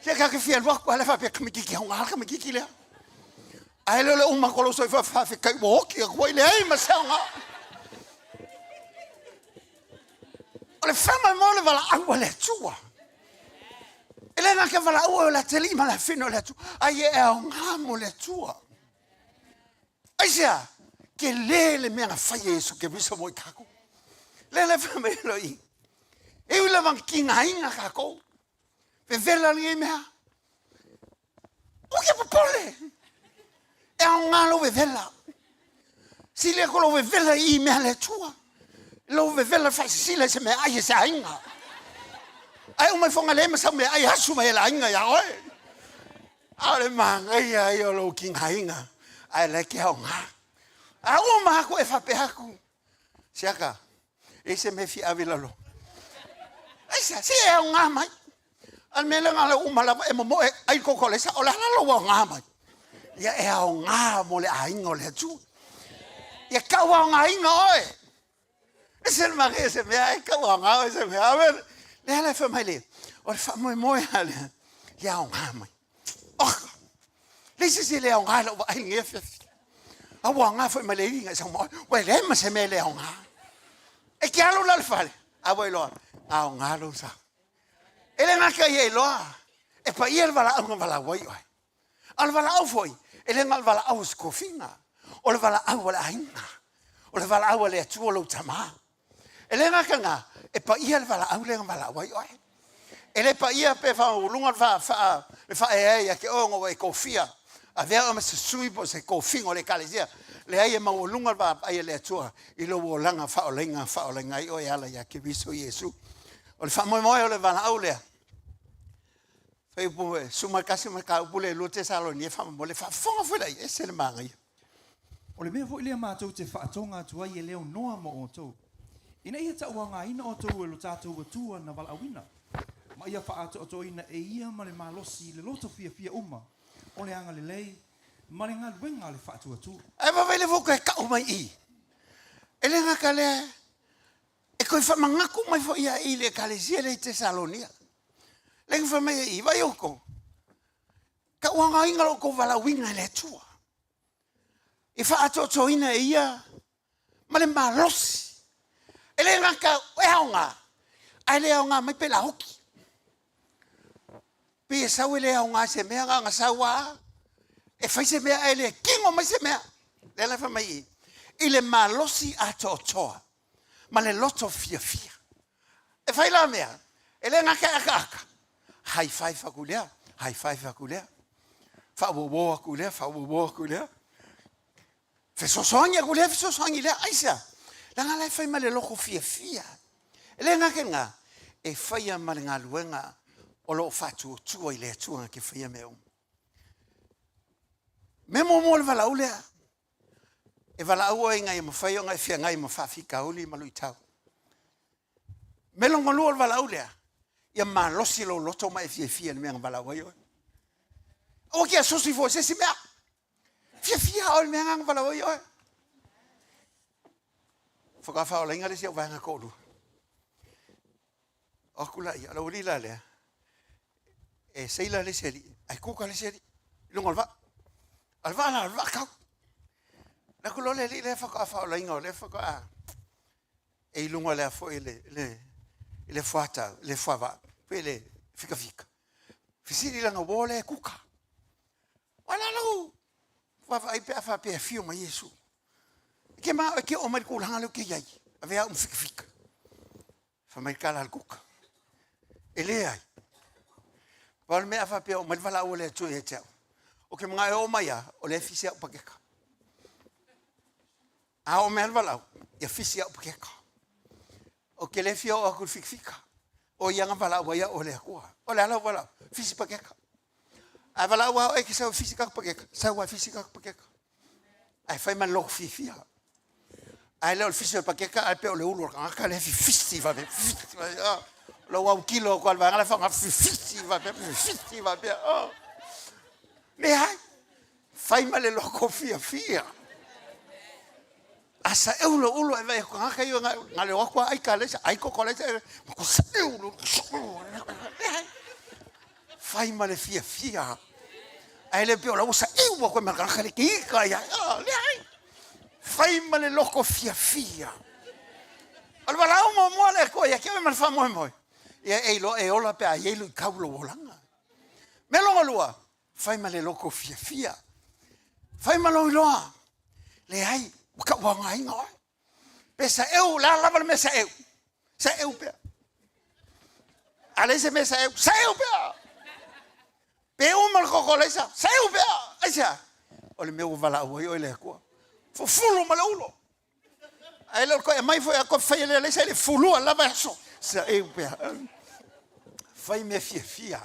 Se ka ke fia lua ko ale fa pe kamitiki aoga kamitiki lea. Ae le o le uma ko lou soifua faafetai ua oki atu ai leai ma se aoga. O le faamoemoe o le valaau a le Atua. E le gata valaau o le atalii ma le afine o le Atua, ai e aoga mo le Atua. Aisea, tele le mea na fai e Iesu Keriso mo i tatou. Lea le fai mai loi. E ui lava na tigaina tatou. Vevela lenei mea. Ou te popole. E aoga lou vevela. Sili atu lou vevela i mea le Atua. Lou vevela faasisila i se mea ai e se aiga. Ae uma ifo le ma sau mea ai asu mai e le aiga ia oe. A o le manaia ia o lou tigaina ae la e ke aoga. A uma aku e faapea atu, Siaka, e se mea fia ave i lalo. Aisea, se e aoga mai. A le mea lea na o le uma lava e momoe ai le koko o le sao, o le a la lou aoga mai? Ia e aoga mo le aiga o le Atua. Ia tau aogaina oe. E se manaia se mea, e tau aoga oe se mea. Amen. Lea la e fai mai le, o le faamoemoe lava lea, ia aoga mai. Oka! Leai se isi e le aoga i lau vaai i lenei afiafi. A ua aoga foi ma le ivi sau ma oe. Ua e leai ma se mea e le aoga. E te alu la i le fale, a ua iloa, aoga lou sa. E le gata ia iloa, e paia le valaau na valaau ai oe. A o le valaau foi, e le na o le valaau o se tofiga. O le valaau a le aiga. O le valaau a le Atua lou Tama. E le gata lena, e paia le valaau lea na valaau ai oe. E le paia pe faauluga le faaeaea ia te oe ona ua e tofia, avea oe ma se sui po o se tofiga o le Ekalesia. Leai, e maualuga le vaavaai a le Atua i lou olaga faaolaina, faaolaina ai oe e ala ia Keriso Iesu. O le faamoemoe o le valaau lea, Fuaiupu 11 mataupu le 2 Tesalonia faamolemole faafofoga foi laia, ese le manaia. O le mea foi lea matou te faatoga atu ai e le aunoa mo outou, ina ia tauaogaina outou e lo tatou Atua na valaauina, ma ia faaatoatoaina e ia ma le malosi le loto fiafia uma o le agalelei ma le galuega a le faatuatua. Ae vaavaai le voko e kau mai i i. E le gata lea, e toe faamanatu mai foi ia i le Ekalesia lea i Tesalonia. Lea na fai mai ai i, vaai outou, tauaogaina lo outou valaauina e le Atua. I faaatoatoaina e ia ma le malosi. E le gata e aoga, ae le aoga mai pe la oki. Pei e sau e le aoga i se mea, na ona sau lava e fai se mea ae le kino mai se mea. Lea la fai mai i, i le malosi atoatoa ma le loto fiafia. E fai la mea, e le gata e akaaka, high five aku lea, high five aku lea, faauauo aku lea, faauauo aku lea, fesoasoani aku lea, fesoasoani lea. Aisea? Leaga la e fai ma le loto fiafia. E le gata i lena, e faia ma le galuega o lo o faatuatua i le Atua na te faia mea uma. Mea muamua o le valaau lea, e valaau oe ina ia mafai ona e feagai ma faafitauli ma luitau. Mea lona lua o le valaau lea, ia malosi lou loto ma e fiafia i le mea na valaau ai oe. Aua ke asosi fua i se isi mea. Fiafia oe i le mea na valaau ai oe. Faatoa faaolaina le isi au vaega toalua. O atu laia, o le aualii la lea, e seila le isi alii, ae kuka le isi alii i luga o le vaa. A o le vaa la, o le vaa tau. Alu atu loa le alii lea faatoa faaolaina, o lea faatoa e i luga o le a foi le, le, le fuata, le fuavaa, pe le fikafika. Fesili lana uo lea e kuka. O le a lau vaavaai pe a faapea e afio mai Iesu. E ke ma, e ke oo mai le tulaga lea ou te i ai, avea au ma fikafika. Fai mai le tala a le kuka. E leai. Pau le mea a faapea oo mai le valaau a le Atua ia te au. O ke manaʻo e oo mai a, o lea e fisi aʻu pakeka. A oo mai a le valaau, ia fisi aʻu pakeka. O ke le fia oo aku i le fikafika. O ia na valaau ai au e le Atua. O le a lau valaau? Fisi pakeka. A valaau a oe e ke sau e fisi kaka pakeka, sau a fisi kaka pakeka. Ae fai ma le loko fiafia. Ae le o le fisi o le pakeka ae pei o le ulu o le tagata lea e fifisi faapea, fifisi faapea. Oh. Lou autilo atu lava i le vaega la e faaaoga fifisi faapea, fifisi faapea. Oh. Leai, fai ma le loko fiafia. A saeu lou ulu ae vaai atu tagata ia na le o atu lava ai kaleisa, ai kokoleisa, ma ku saeu lou ulu. Fai ma le fiafia. Ae le pei o la ua saeu atu ai ma le tagata le ika ia. Leai. Fai ma le loko fiafia. O le valaau muamua le Atua ia te oe ma le faamoemoe, ia e iloa e ola pe a i ai luitau i lou olaga. Mea lona lua, fai ma le loko fiafia. Fai ma lou iloa, leai, ua tauaogaina oe. Pe saeu, o le a lava le mea saeu, saeu pea. A leai se mea saeu, saeu pea. Pe uma le koko o le aisa, saeu pea. Aisea? O le mea ua valaau ai oe le Atua. Fufulu ma le ulo. Ae le o le toe aumai foi a toe fai e le alaisa i le fulua lava e aso. Saeu pea. Fai mea fiafia.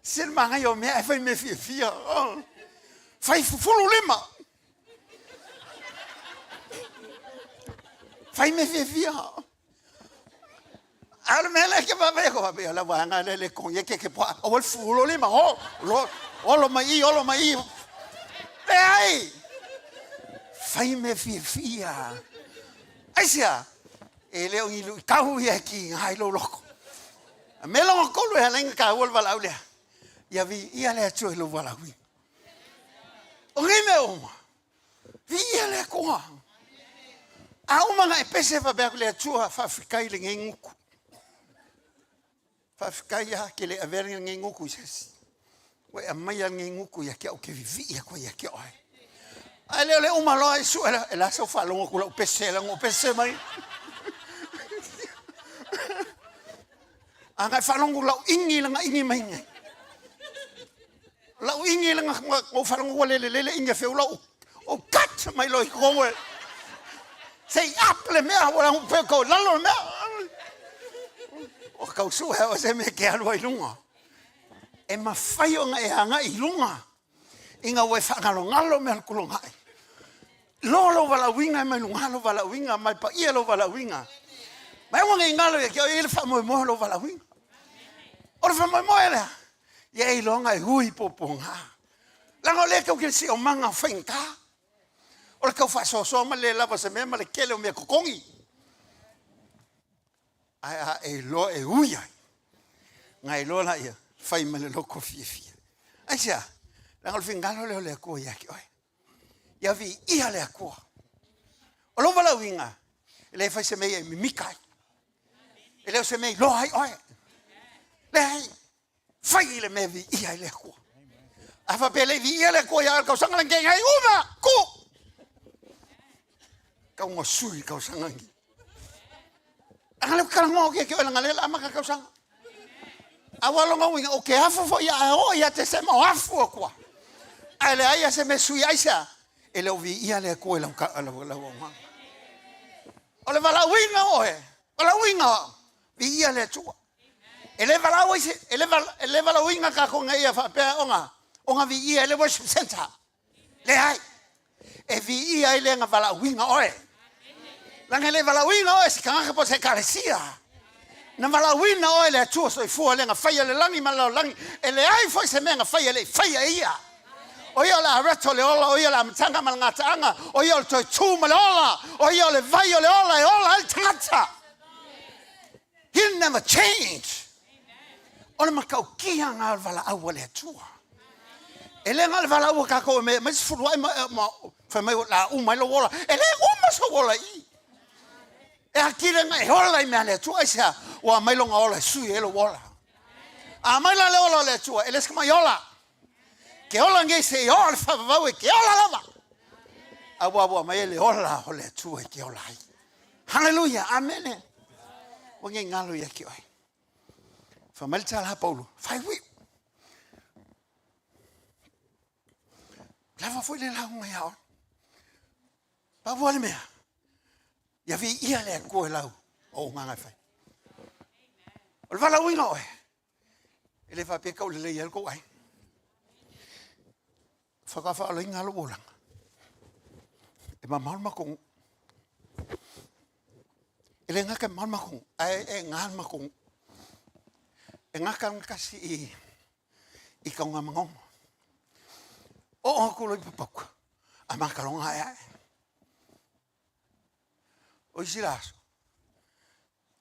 Se le manaia o mea ae fai mea fiafia. Oh. Fai fufulu lima. Fai mea fiafia. A o le mea lea ke vaavaai atu faapea, la vaega lea le togi ai ke ke poa, aua le fulo lima, o, lo, olo mai i, olo mai i. Leai! Fai mea fiafia. Aisea? E le o ni luitau ia e kiga ai lou loko. A mea lona tolu e ala ai ona taua le valaau lea, ia viia le Atua i lou valaauina. O nei mea uma, viia le Atua. A uma ona e pese faapea atu le Atua, faafetai i lenei gutu. Faafetai lava ke le avea lenei gutu i se isi. Ua e aumaia lenei gutu ia te au ke vivii atu ai ia te oe. Ae le o le uma loa e sue e la sau faalogo atu lau pese la no pese mai. A na e faalogo lau ingi lana ingi mai nei. Lau ingi lana ou faalogo ua lele lele ingi a feu lau o cut mai loa i totonu e sei up le mea ua lagu pe kau lalo le mea. O kau sue o se mea ke alu ai lunga. E mafai ona e agai i luga ina ua e faagalogalo mea o le kulogae. Loa lou valaauina e mai luga lou valaauina, mai paia lou valaauina. Mai aua nei galo ia te oe, e i ai le faamoemoe o lou valaauina. O le faamoemoe lea, ia e iloa e ui puapuaga. Leaga o lea e tau te siomaga o faigata. O le tau faasoasoa ma le le lava o se mea ma le tele o mea totogi. Ae a e iloa e ui ai, na iloa laia, fai ma le loto fiafia. Aisea? Leaga o le finagalo lea o le Atua ia te oe. Ia viia le Atua. O lou valaauina, e le fai se mea ia e mimika ai. E le o se mea i loa ai oe. Leai, fai i le mea e viia ai le Atua. A faapea le viia le Atua ia oe le tausaga lenei, ai uma, ku! Tau na sui le tausaga lenei. Leaga lea ou te talanoa atu ia te oe leaga lea o le a amata le tausaga. A ua lona uiga, ou te afu foi ia a oo ia Tesema o afu atu lava. Ae leai lava se mea e sui ai se a? E le o viia le Atua i lau, lau, lau auaunaga. O le valaauina o oe, valaauina o au, viia le Atua. E le valaau ai se, e le, e le valaauina tatou ina ia faapea ona, ona viia e le worship center. Leai. E viia ai le na valaauina oe. Leaga e le valaauina oe se tagata po o se ekalesia. Na valaauina oe le Atua soifua le na faia le lagi ma le lalolagi. E leai foi se mea na faia e le i faia e ia. O ia o le areta o le ola, o ia o le amataga ma le gataaga, o ia o le toe tu ma le ola, o ia o le vai o le ola e ola ai le tagata. He'll never change. O le matautia lena o le valaau a le Atua. E le na o le valaau a tatou e mea mai sefuluai ma, ma fai mai o le a uma ai lou ola. E le uma sou ola i i. E atili na e ola i mea a le Atua. Aisea? Ua aumai lona ola e sui ai lou ola. A aumai la le ola o le Atua, e le se mai ola. Ke ola nei se i oo le faavavau e ke ola lava. Aua ua aumai le ola o le Atua e ke ola ai. Haleluia, amene. Ua nei galo ia te oe. Fai mai le tala a Paulo, fai uiu. Lava foi le lauga ia oe. Pau lava le mea, ia viia le Atua i lau auaunaga e fai. O le valaauina oe, e le faapea e taulelei ai le tou aiga. Faatoa faaolaina lava lou olaga. E mamao le matou nuu. E le gata e mamao le matou nuu, ae e ga le matou nuu. E gata le gatasi i i Tanugamanono. Oo atu loa i Papauta, a mataloga ae ae. O isi la aso,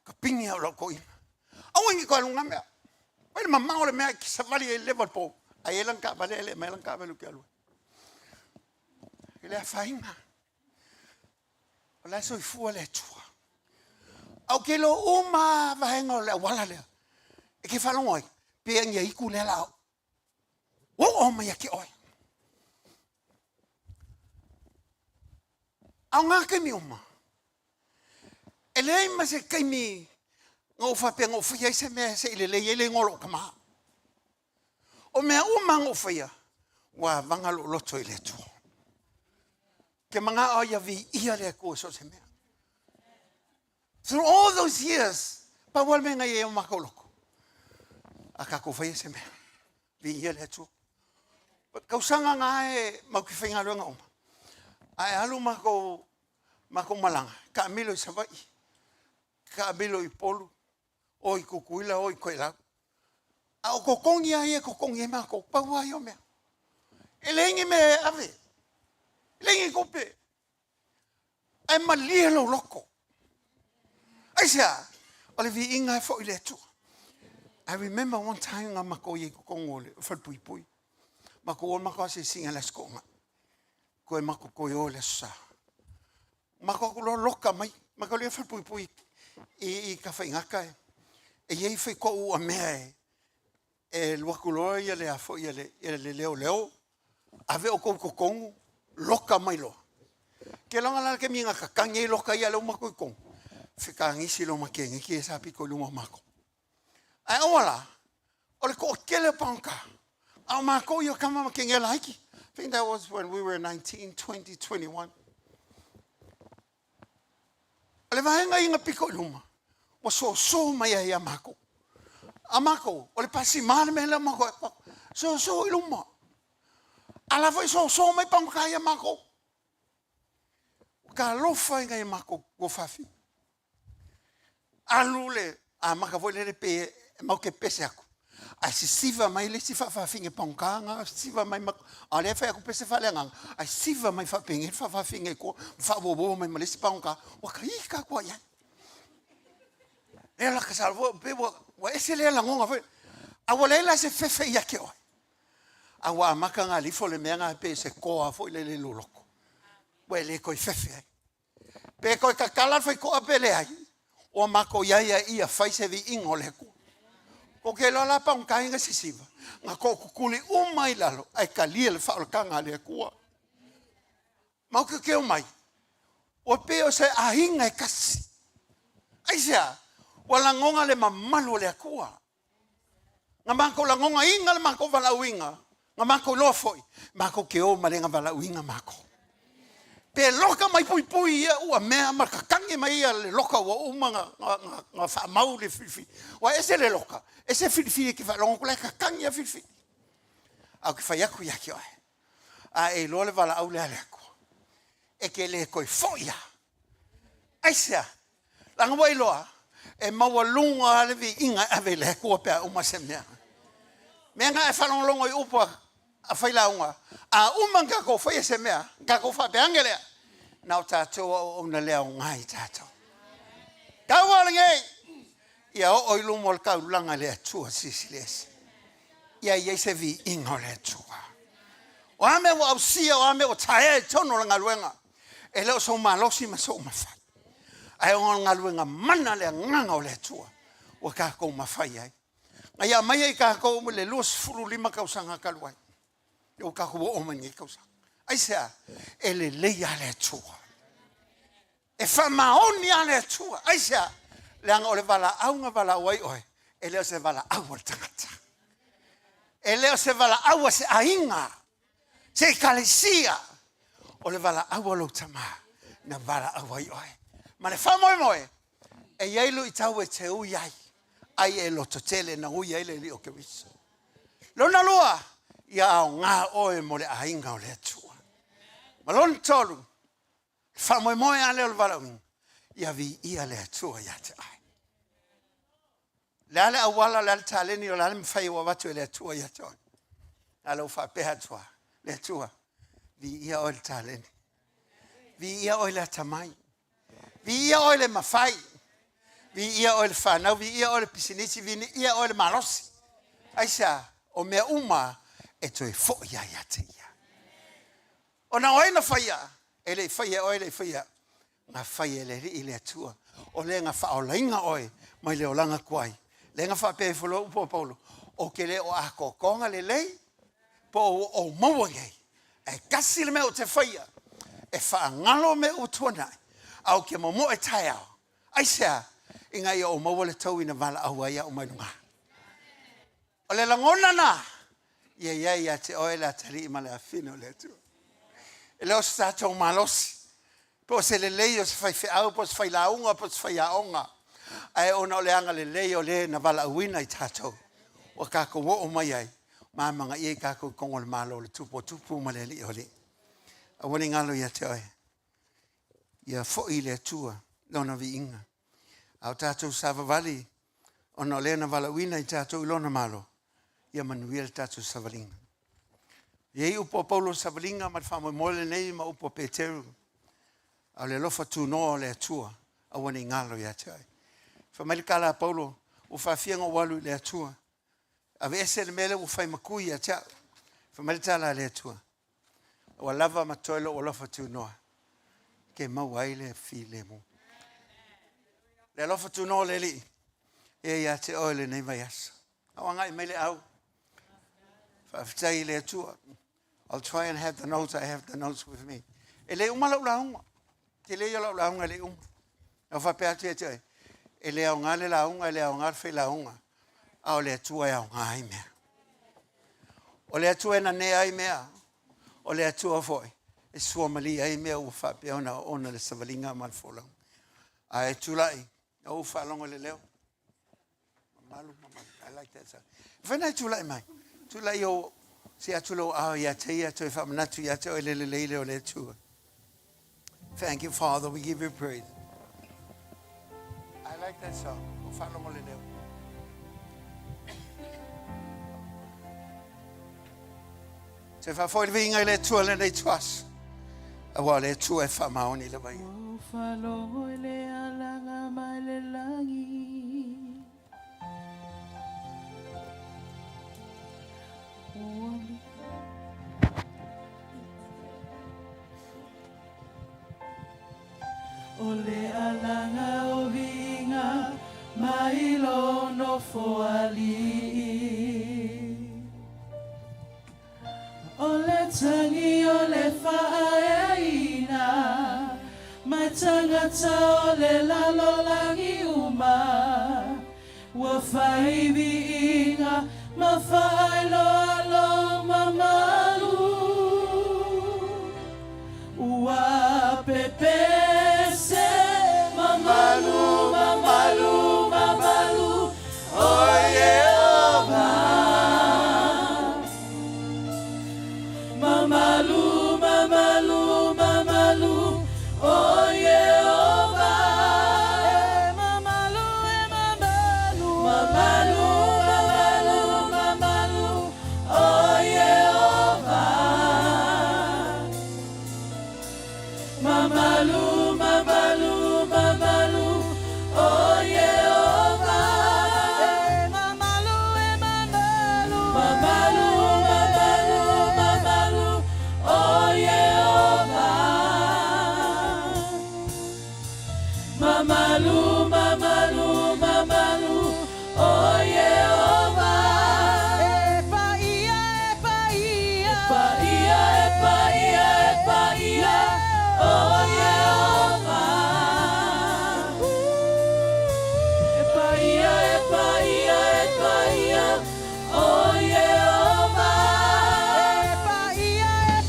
kapini au lau toeaina. Aua ne i toe alu i na mea. Oi le mamao o le mea e te savali ai i le leva o le po, a i ai lana taavale ae le aumai lana taavale ou te alu ai. E le afaina. O la e soifua le Atua. Ae ou te iloa uma lava vaega o le auala lea e te faalogo ai, pe agiaitu lea la ua oo mai ia te oe. A o ngā taimi uma, e leai ma se taimi na ou faapea na ou faia ai se mea se i lelei ai le igoa o lou tama. O mea uma na ou faia, ua avaga lou loto i le Atua. Ou te manao ia viia le Atua i so o se mea. Through all those years, pau lava le mea na i ai o matou loto, a tatou faia se mea, viia le Atua. Tausaga na e matou te faigaluega uma, ae alu matou, matou malaga, taamilo i Savaii, taamilo i Upolu, o i Tutuila, o i Toelau. A o totogi lava ia e totogi ai matou, pau lava ia o mea. E leai ni mea e ave, e leai ni tupe, ae malie lou loto. Aisea? O le viiga e foi i le Atua. I remember one time na matou i ai i totonu o le falepuipui. Matou o matou asiasiga i le Aso Toonai. Toe matou toe o i le Aso Sa. Matou o atu loa loka mai. Matou alu i le falepuipui i, i Tafaigata e i ai faitouu uamea e, e alu atu loa ia le a foi ia le, ia le leoleo, ave outou i totonu, loka mai loa. Ke loga la le taimi na tatagi ai loka ia lea ua matou i totonu, fekagisi loa ma keneti ia sa pito i luma o matou. Ae aua la, o le toatele o pagota, a o matou ia o tama ma teine laiti. I think that was when we were 19, 20, 21. O le vaega ia na pito i luma, ua soso mai ai ia matou. A matou, o le pasima le mea lea matou e soso i luma. A la foi soso mai pagota ia matou. Ua talofa i nai matou tuafafine. Alu le amata foi lele pe matou te pese atu, ae sisiva mai le isi faafafine pagota na sisiva mai ma, a o lea e fai atu pese faaleagaga, ae sisiva mai faapenei le faafafine i tua ma faauouo mai ma le isi pagota, ua ta ita atu lava i ai. Lea la ka pei ua ese lea lagona foi, a ua leai la se fefe ia te oe. A ua amata ona alifo le mea lena pei se toa foi lele i lou loto, ua e le toe fefe ai. Pe toe tatala le faitoa pe leai, ua matou i ai a ia fai se viiga o le Atua. Tou te iloa la pagota ia na sisiva, na tookutuli uma i lalo ae talia le faaolataga a le Atua. Matou te omai, ua pei o se aiga e tasi. Aisea? Ua lagona le mamalu o le Atua. Na matou lagonaina le matou valaauina, na matou iloa foi, matou te o ma le valaauina matou. Pe loka mai puipui ia ua mea ma tatagi mai ia le loka ua uma na, na, na, na faamau le filifili. Ua ese le loka, ese filifili e te faalogo atu la e tatagi ia filifili. Ae ou te fai atu ia te oe, a e iloa le valaau lea a le Atua, e te le toe foi lava. Aisea? Leaga ua iloa, e maualuga lava le viiga e ave i le Atua pe a uma se mea. Mea na e faalogologo i upu a failauga, a uma ona tatou faia se mea, ona tatou faapea ane lea, na o tatou auauna le aoga i tatou. Taua lenei, ia oo i luma o le taulaga le Atua Silisili Ese. Ia i ai se viiga o le Atua. O a mea ua ausia, o a mea ua taea i totonu o le galuega, E le o sou malosi ma sou mafai, ae ona o le galuega mana le agaga o le Atua ua tatou mafai ai. Na ia aumai ai tatou i le 25 tausaga talu ai, ua tatou oo mai lenei tausaga. Aisea? E lelei lava le Atua. E faamaoni lava le Atua. Aisea? Leaga o le valaau na valaau ai oe, e le o se valaau a le tagata. E le o se valaau a se aiga. Se ekalesia o le valaau a lou Tama na valaau ai oe. Ma le faamoemoe, e i ai luitau e te ui ai, ai e lototele na ui ai le Alii o Keriso. Lona lua, ia aoga oe mo le aiga o le Atua. Ma lona tolu, le faamoemoe lava lea o le valaauina, ia viia le Atua ia te oe. Le a le auala, le a le taleni, o le a le mafai ua avatu e le Atua ia te oe. A lou faapea atu lava, le Atua, viia oe le taleni. Viia oe le atamai. Viia oe le mafai. Viia oe le fanau, viia oe le pisinisi, viia oe le malosi. Aisea? O mea uma e toe foi lava ia te Ia. Ona o ai na faia? E le i faia e oe, e le i faia e au. Na fai e le Alii le Atua. O le na faaolaina oe mai le olaga tuai. Lea na faapea ifo loa upu a Paulo, ou te le o atoatoga lelei, po o ua ou maua nei, ae tasi le mea ou te faia, e faagalo mea ua tuanai, ae ou te momoe taeao. Aisea? Ina ia ou maua le taui na valaau ai au mai luga. O le lagona lena, ia i ai ia te oe le atalii ma le afafine o le Atua. E le o se tatou malosi, po o se lelei o se faifeau, po o se failauga, po o se faiaoga, ae ona o le agalelei o le na valaauina i tatou, ua tatou oo mai ai, ma amanaia i tatou i totonu o le Malo o le Tupu o Tupu ma le Alii o Alii. Aua ne i galo ia te oe, ia foi i le Atua Lona viiga. A o tatou savavali ona o lea na valaauina i tatou i Lona Malo, ia manuia le tatou savaliga. E i ai upu a Paulo savaliga ma le faamoemoe lenei ma upu a Peteru, a o le alofa tunoa o le Atua, aua ne i galo ia te oe. Fai mai le tala a Paulo, ua faafia ona ou alu i le Atua, aveese le mea lea ua fai ma tui ia te au. Fai mai le tala a le Atua, ua lava ma totoe lou alofa tunoa, ke maua ai le filemu. Le alofa tunoa o le Alii, e ia te oe lenei vaiaso. Au agai mai le au. Faafetai i le Atua. I'll try and have the notes. I have the notes with me. E le uma lau lauga. Tele ia lau lauga e le uma. Au faapea atu ia te oe, e le aoga le lauga, e le aoga le failauga, a o le Atua e aoga ai mea. O le Atua e nanea ai mea, o le Atua foi e suamalie ai mea ua faapea ona oona le savaliga ma le folauga. Ae tulai, na ou faalogo i le leo. Mamalu, mamalu. I like that song. Fai nai tulai mai. Tulai o si atu lou ao ia te ia toe faamanatu ia te oe le lelei lea o le Atua. Thank you, Father. We give you praise. I like that song. O faalogo le leo. Toe faafoi le viiga i le Atua lenei ituaso. Aua o le Atua e faamaoni lava ia. Ua faalogo i le alaga mai le lagi. Ua O le alaga o viiga mai lou nofoalii. O le tagi o le faaeaina mai tagata o le lalolagi uma, ua fai viiga ma faailoa lou mamalu. Ua pepese mamalu, mamalu, mamalu, o Ieova. Mamalu, mamalu, mamalu, o Ieova. E mamalu, e mamalu, mamalu, mamalu, mamalu, o Ieova. Mamalu, mamalu, mamalu, o Ieova. E mamalu, e mamalu, mamalu, mamalu, mamalu, o Ieova. Mamalu, mamalu, mamalu, o Ieova. E paia, e paia, paia, e paia, e paia, o Ieova. E paia, e paia, e paia, o Ieova. E paia, e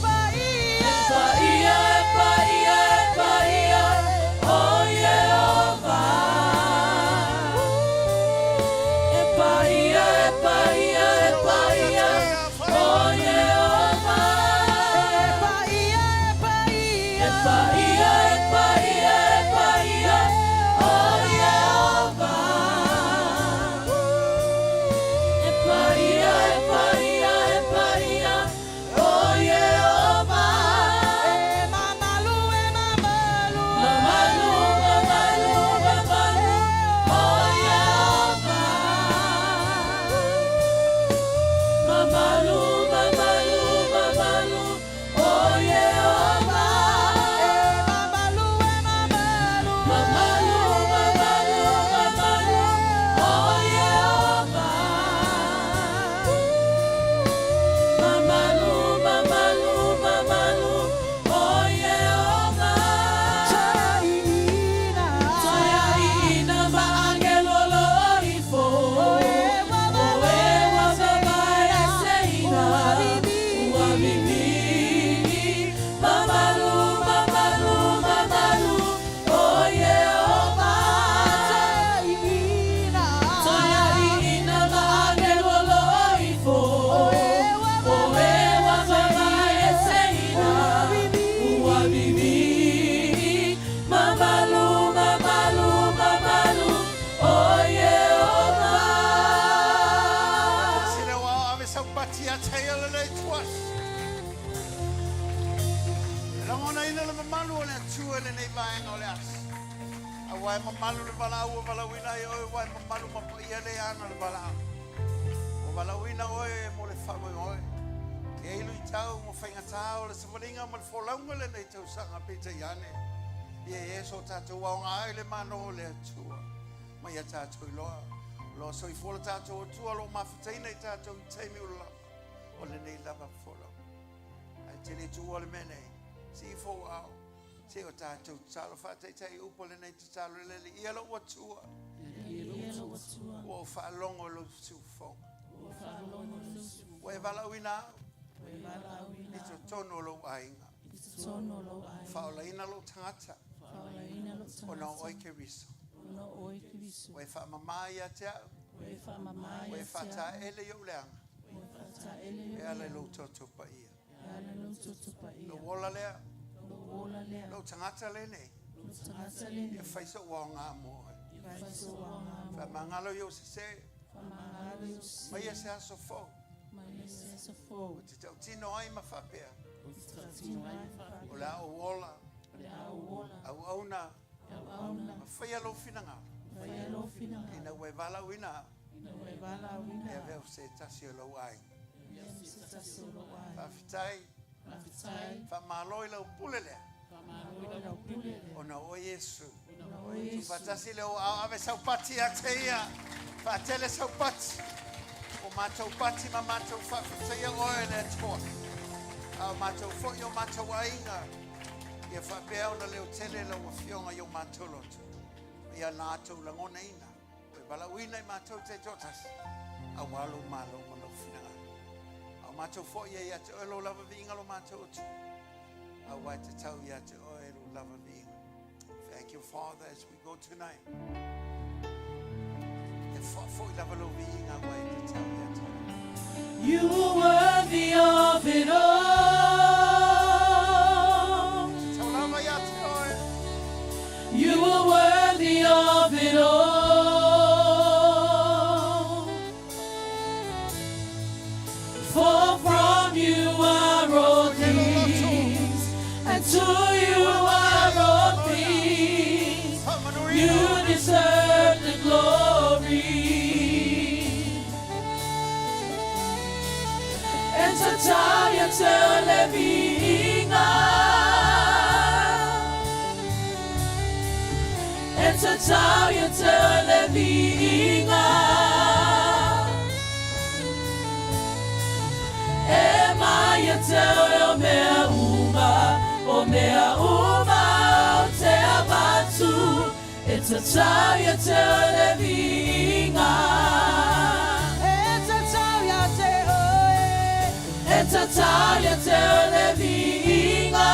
mamalu le valaau ua valaauina ai oe ua e mamalu ma paia le ana le valaau. Ua valaauina oe mo le faamoemoe. E ai luitau ma faigata o le savaliga ma le folauga lenei tausaga peitai ane. Ia e so tatou aoga ai le Malo o le Atua ma ia tatou iloa. O lo o soifua le tatou Atua o lo o mafutaina i tatou i taimi ua lava o lenei lava folauga. Ae te le tuua le mea nei, sii fou ao, se o tatou tatalo faataitai upu o lenei tatalo le le ia lou Atua. Ua ou faalogo i lou siufofoga. Ua e valaauina au i totonu o lou aiga. Faaolaina lou tagata ona o oe Keriso. Ua e faamama ia te au. Ua e faataele i ou leaga e ala i lou toto paia. Lou ola lea, lou tagata lenei, ia fai sou aoga mo oe. Faamagalo i ou sese, maia se aso fou. Ou te tautino ai ma faapea, o le a ou ola, auauna, ma faia lou finagalo, ina ua e valaauina au, e avea o se tasi o lou aiga. Faafetai, faamalo i lau pule lea, ona o oe Iesu. Tuufaatasi le ou aao ave sau pati ia te ia. Faatele sau pati. O matou pati ma matou faafetaia oe le Atua. A o matou foi o matou aiga, ia faapea ona leotele lau Afioga i o matou loto, ma ia latou lagonaina, ua e valaauina i matou taitoatasi, aua lou Malo ma lou finagalo. A o matou foi ia ia te oe lou lava viiga lo matou Atua, aua e tatau ia te oe lou lava viiga. Thank you, Father, as we go tonight. Ia faafoi lava lou viiga aua e tatau ia te oe. You are worthy of it all. Tatau lava ia te oe. You are worthy of it all. For from you are all things, and to you are all things. Faamanuina. You deserve the glory. E tatau ia te oe le viiga. E tatau ia te oe le viiga. E mai ia te oe o mea uma, o mea uma ou te avatu. E tatau ia te oe le viiga. E tatau ia te oe. E tatau ia te oe le viiga.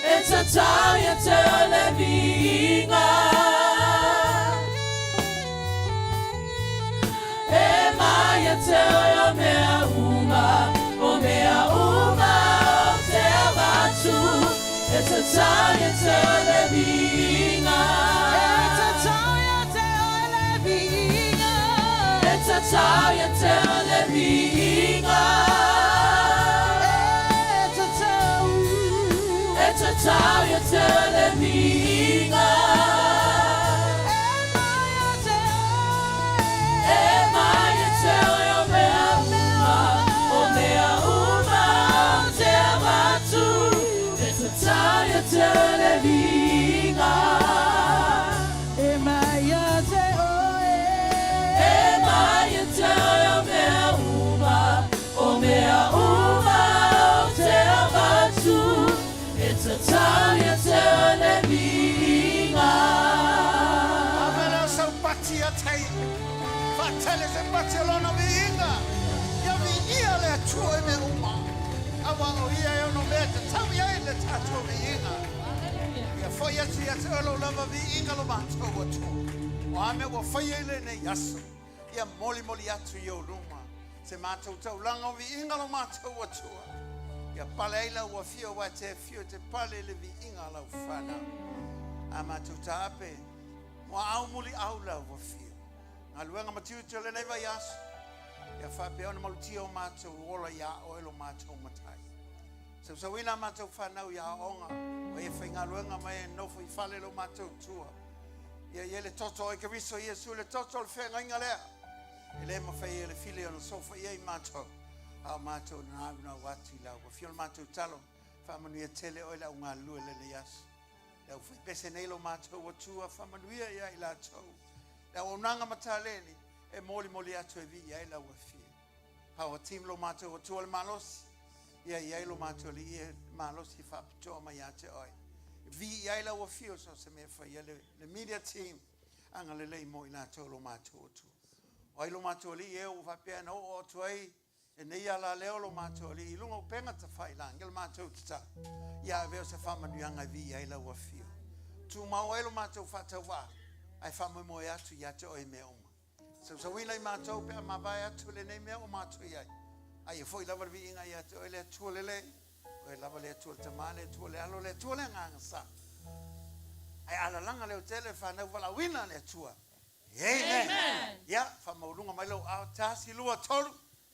E tatau ia te oe le viiga. E mai ia te oe o mea uma, o mea uma ou te avatu. E tatau ia te oe le viiga. E tatau ia te oe le viiga. E tatau ia te oe le viiga. E tatau. E tatau ia te oe le viiga. E mai ia te oe. E mai ia te oe o mea uma, o mea uma ou te avatu. E tatau ia te oe le viiga. E mai ia te oe. E mai ia te oe o mea uma, o mea uma ou te avatu. E tatau ia te oe le viiga. Ave lea sau pati ia te ia. Faatele se pati o lona viiga. Ia viia le Atua i mea uma. Aua o ia e ono mea tatau i ai le tatou viiga. Ia foi atu ia te oe lou lava viiga lo matou Atua. O a mea ua faia i lenei aso. Ia molimoli atu i ou luma. Se matou taulaga o viiga lo matou Atua. Ia pale ai lau afio aua e te afio e te pale i le viiga a lau fanau. A matou taape, muaau muliau lau afio. Galuega ma tiute o lenei vaiaso. Ia faapea ona malutia o matou ola iā oe lo matou Matai. Sausauina a matou fanau i aoaoga, o e faigaluega ma e nofo i fale lo matou tua. Ia i ai le toto o Keriso Iesu, le toto o le feagaiga lea. E le mafai e le fili ona sofaia i matou, a o matou na naunau atu i lau afio le matou talo. Faamanuia tele oe le au galulue lenei aso. Le au faipese nei lo matou Atua, faamanuia ia i latou. Le auaunaga ma taleni e molimoli atu e viia ai lau afio. Power team lo matou Atua le malosi. Ia i ai lo matou alii e malosi e faapitoa mai ia te oe. Viia ai lau afio so se mea fai le, le media team agalelei mo i latou lo matou Atua. O ai lo matou alii e ua faapea na oo atu ai e nei ala lea lo matou alii i luga o upega tafailagi le matou tatalo. Ia avea o se faamanuiaga e viia ai lau afio. Tumau ai lo matou faatauvaa ae faamoemoe atu ia te oe i mea uma. Sausauina i matou pe a mavae atu lenei mea o matou i ai. A ia foi lava le viiga ia te oe le Atua lelei. Oe lava le Atua le Tama, le Atua le Alo, le Atua le Agaga Sa. Ae alalaga leo tele whanau valaauina le Atua. Amen. Amen. Ia, faamaualuga mai lou aao, tasi, lua, tolu.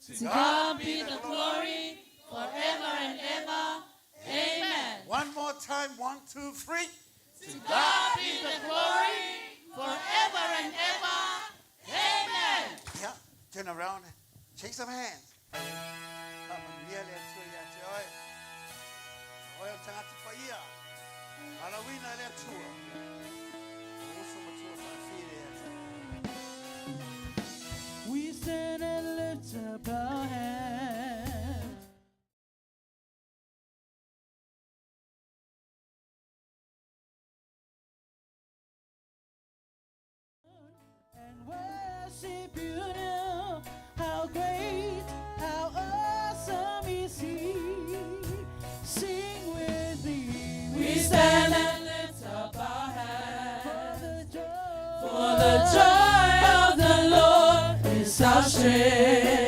To God be the glory forever and ever. Amen. One more time, one, two, three. To God be the glory forever and ever. Amen. Yeah, turn around, shake some hands. Faamanuia le Atua ia te oe. Oe o le tagata paia. Valaauina e le Atua. O uso matua faafia le Atua. We stand and lift up our hands. And worship you now. How great, how awesome is He. Sing with me. We stand and lift up our hands. For the joy of the Lord is our strength.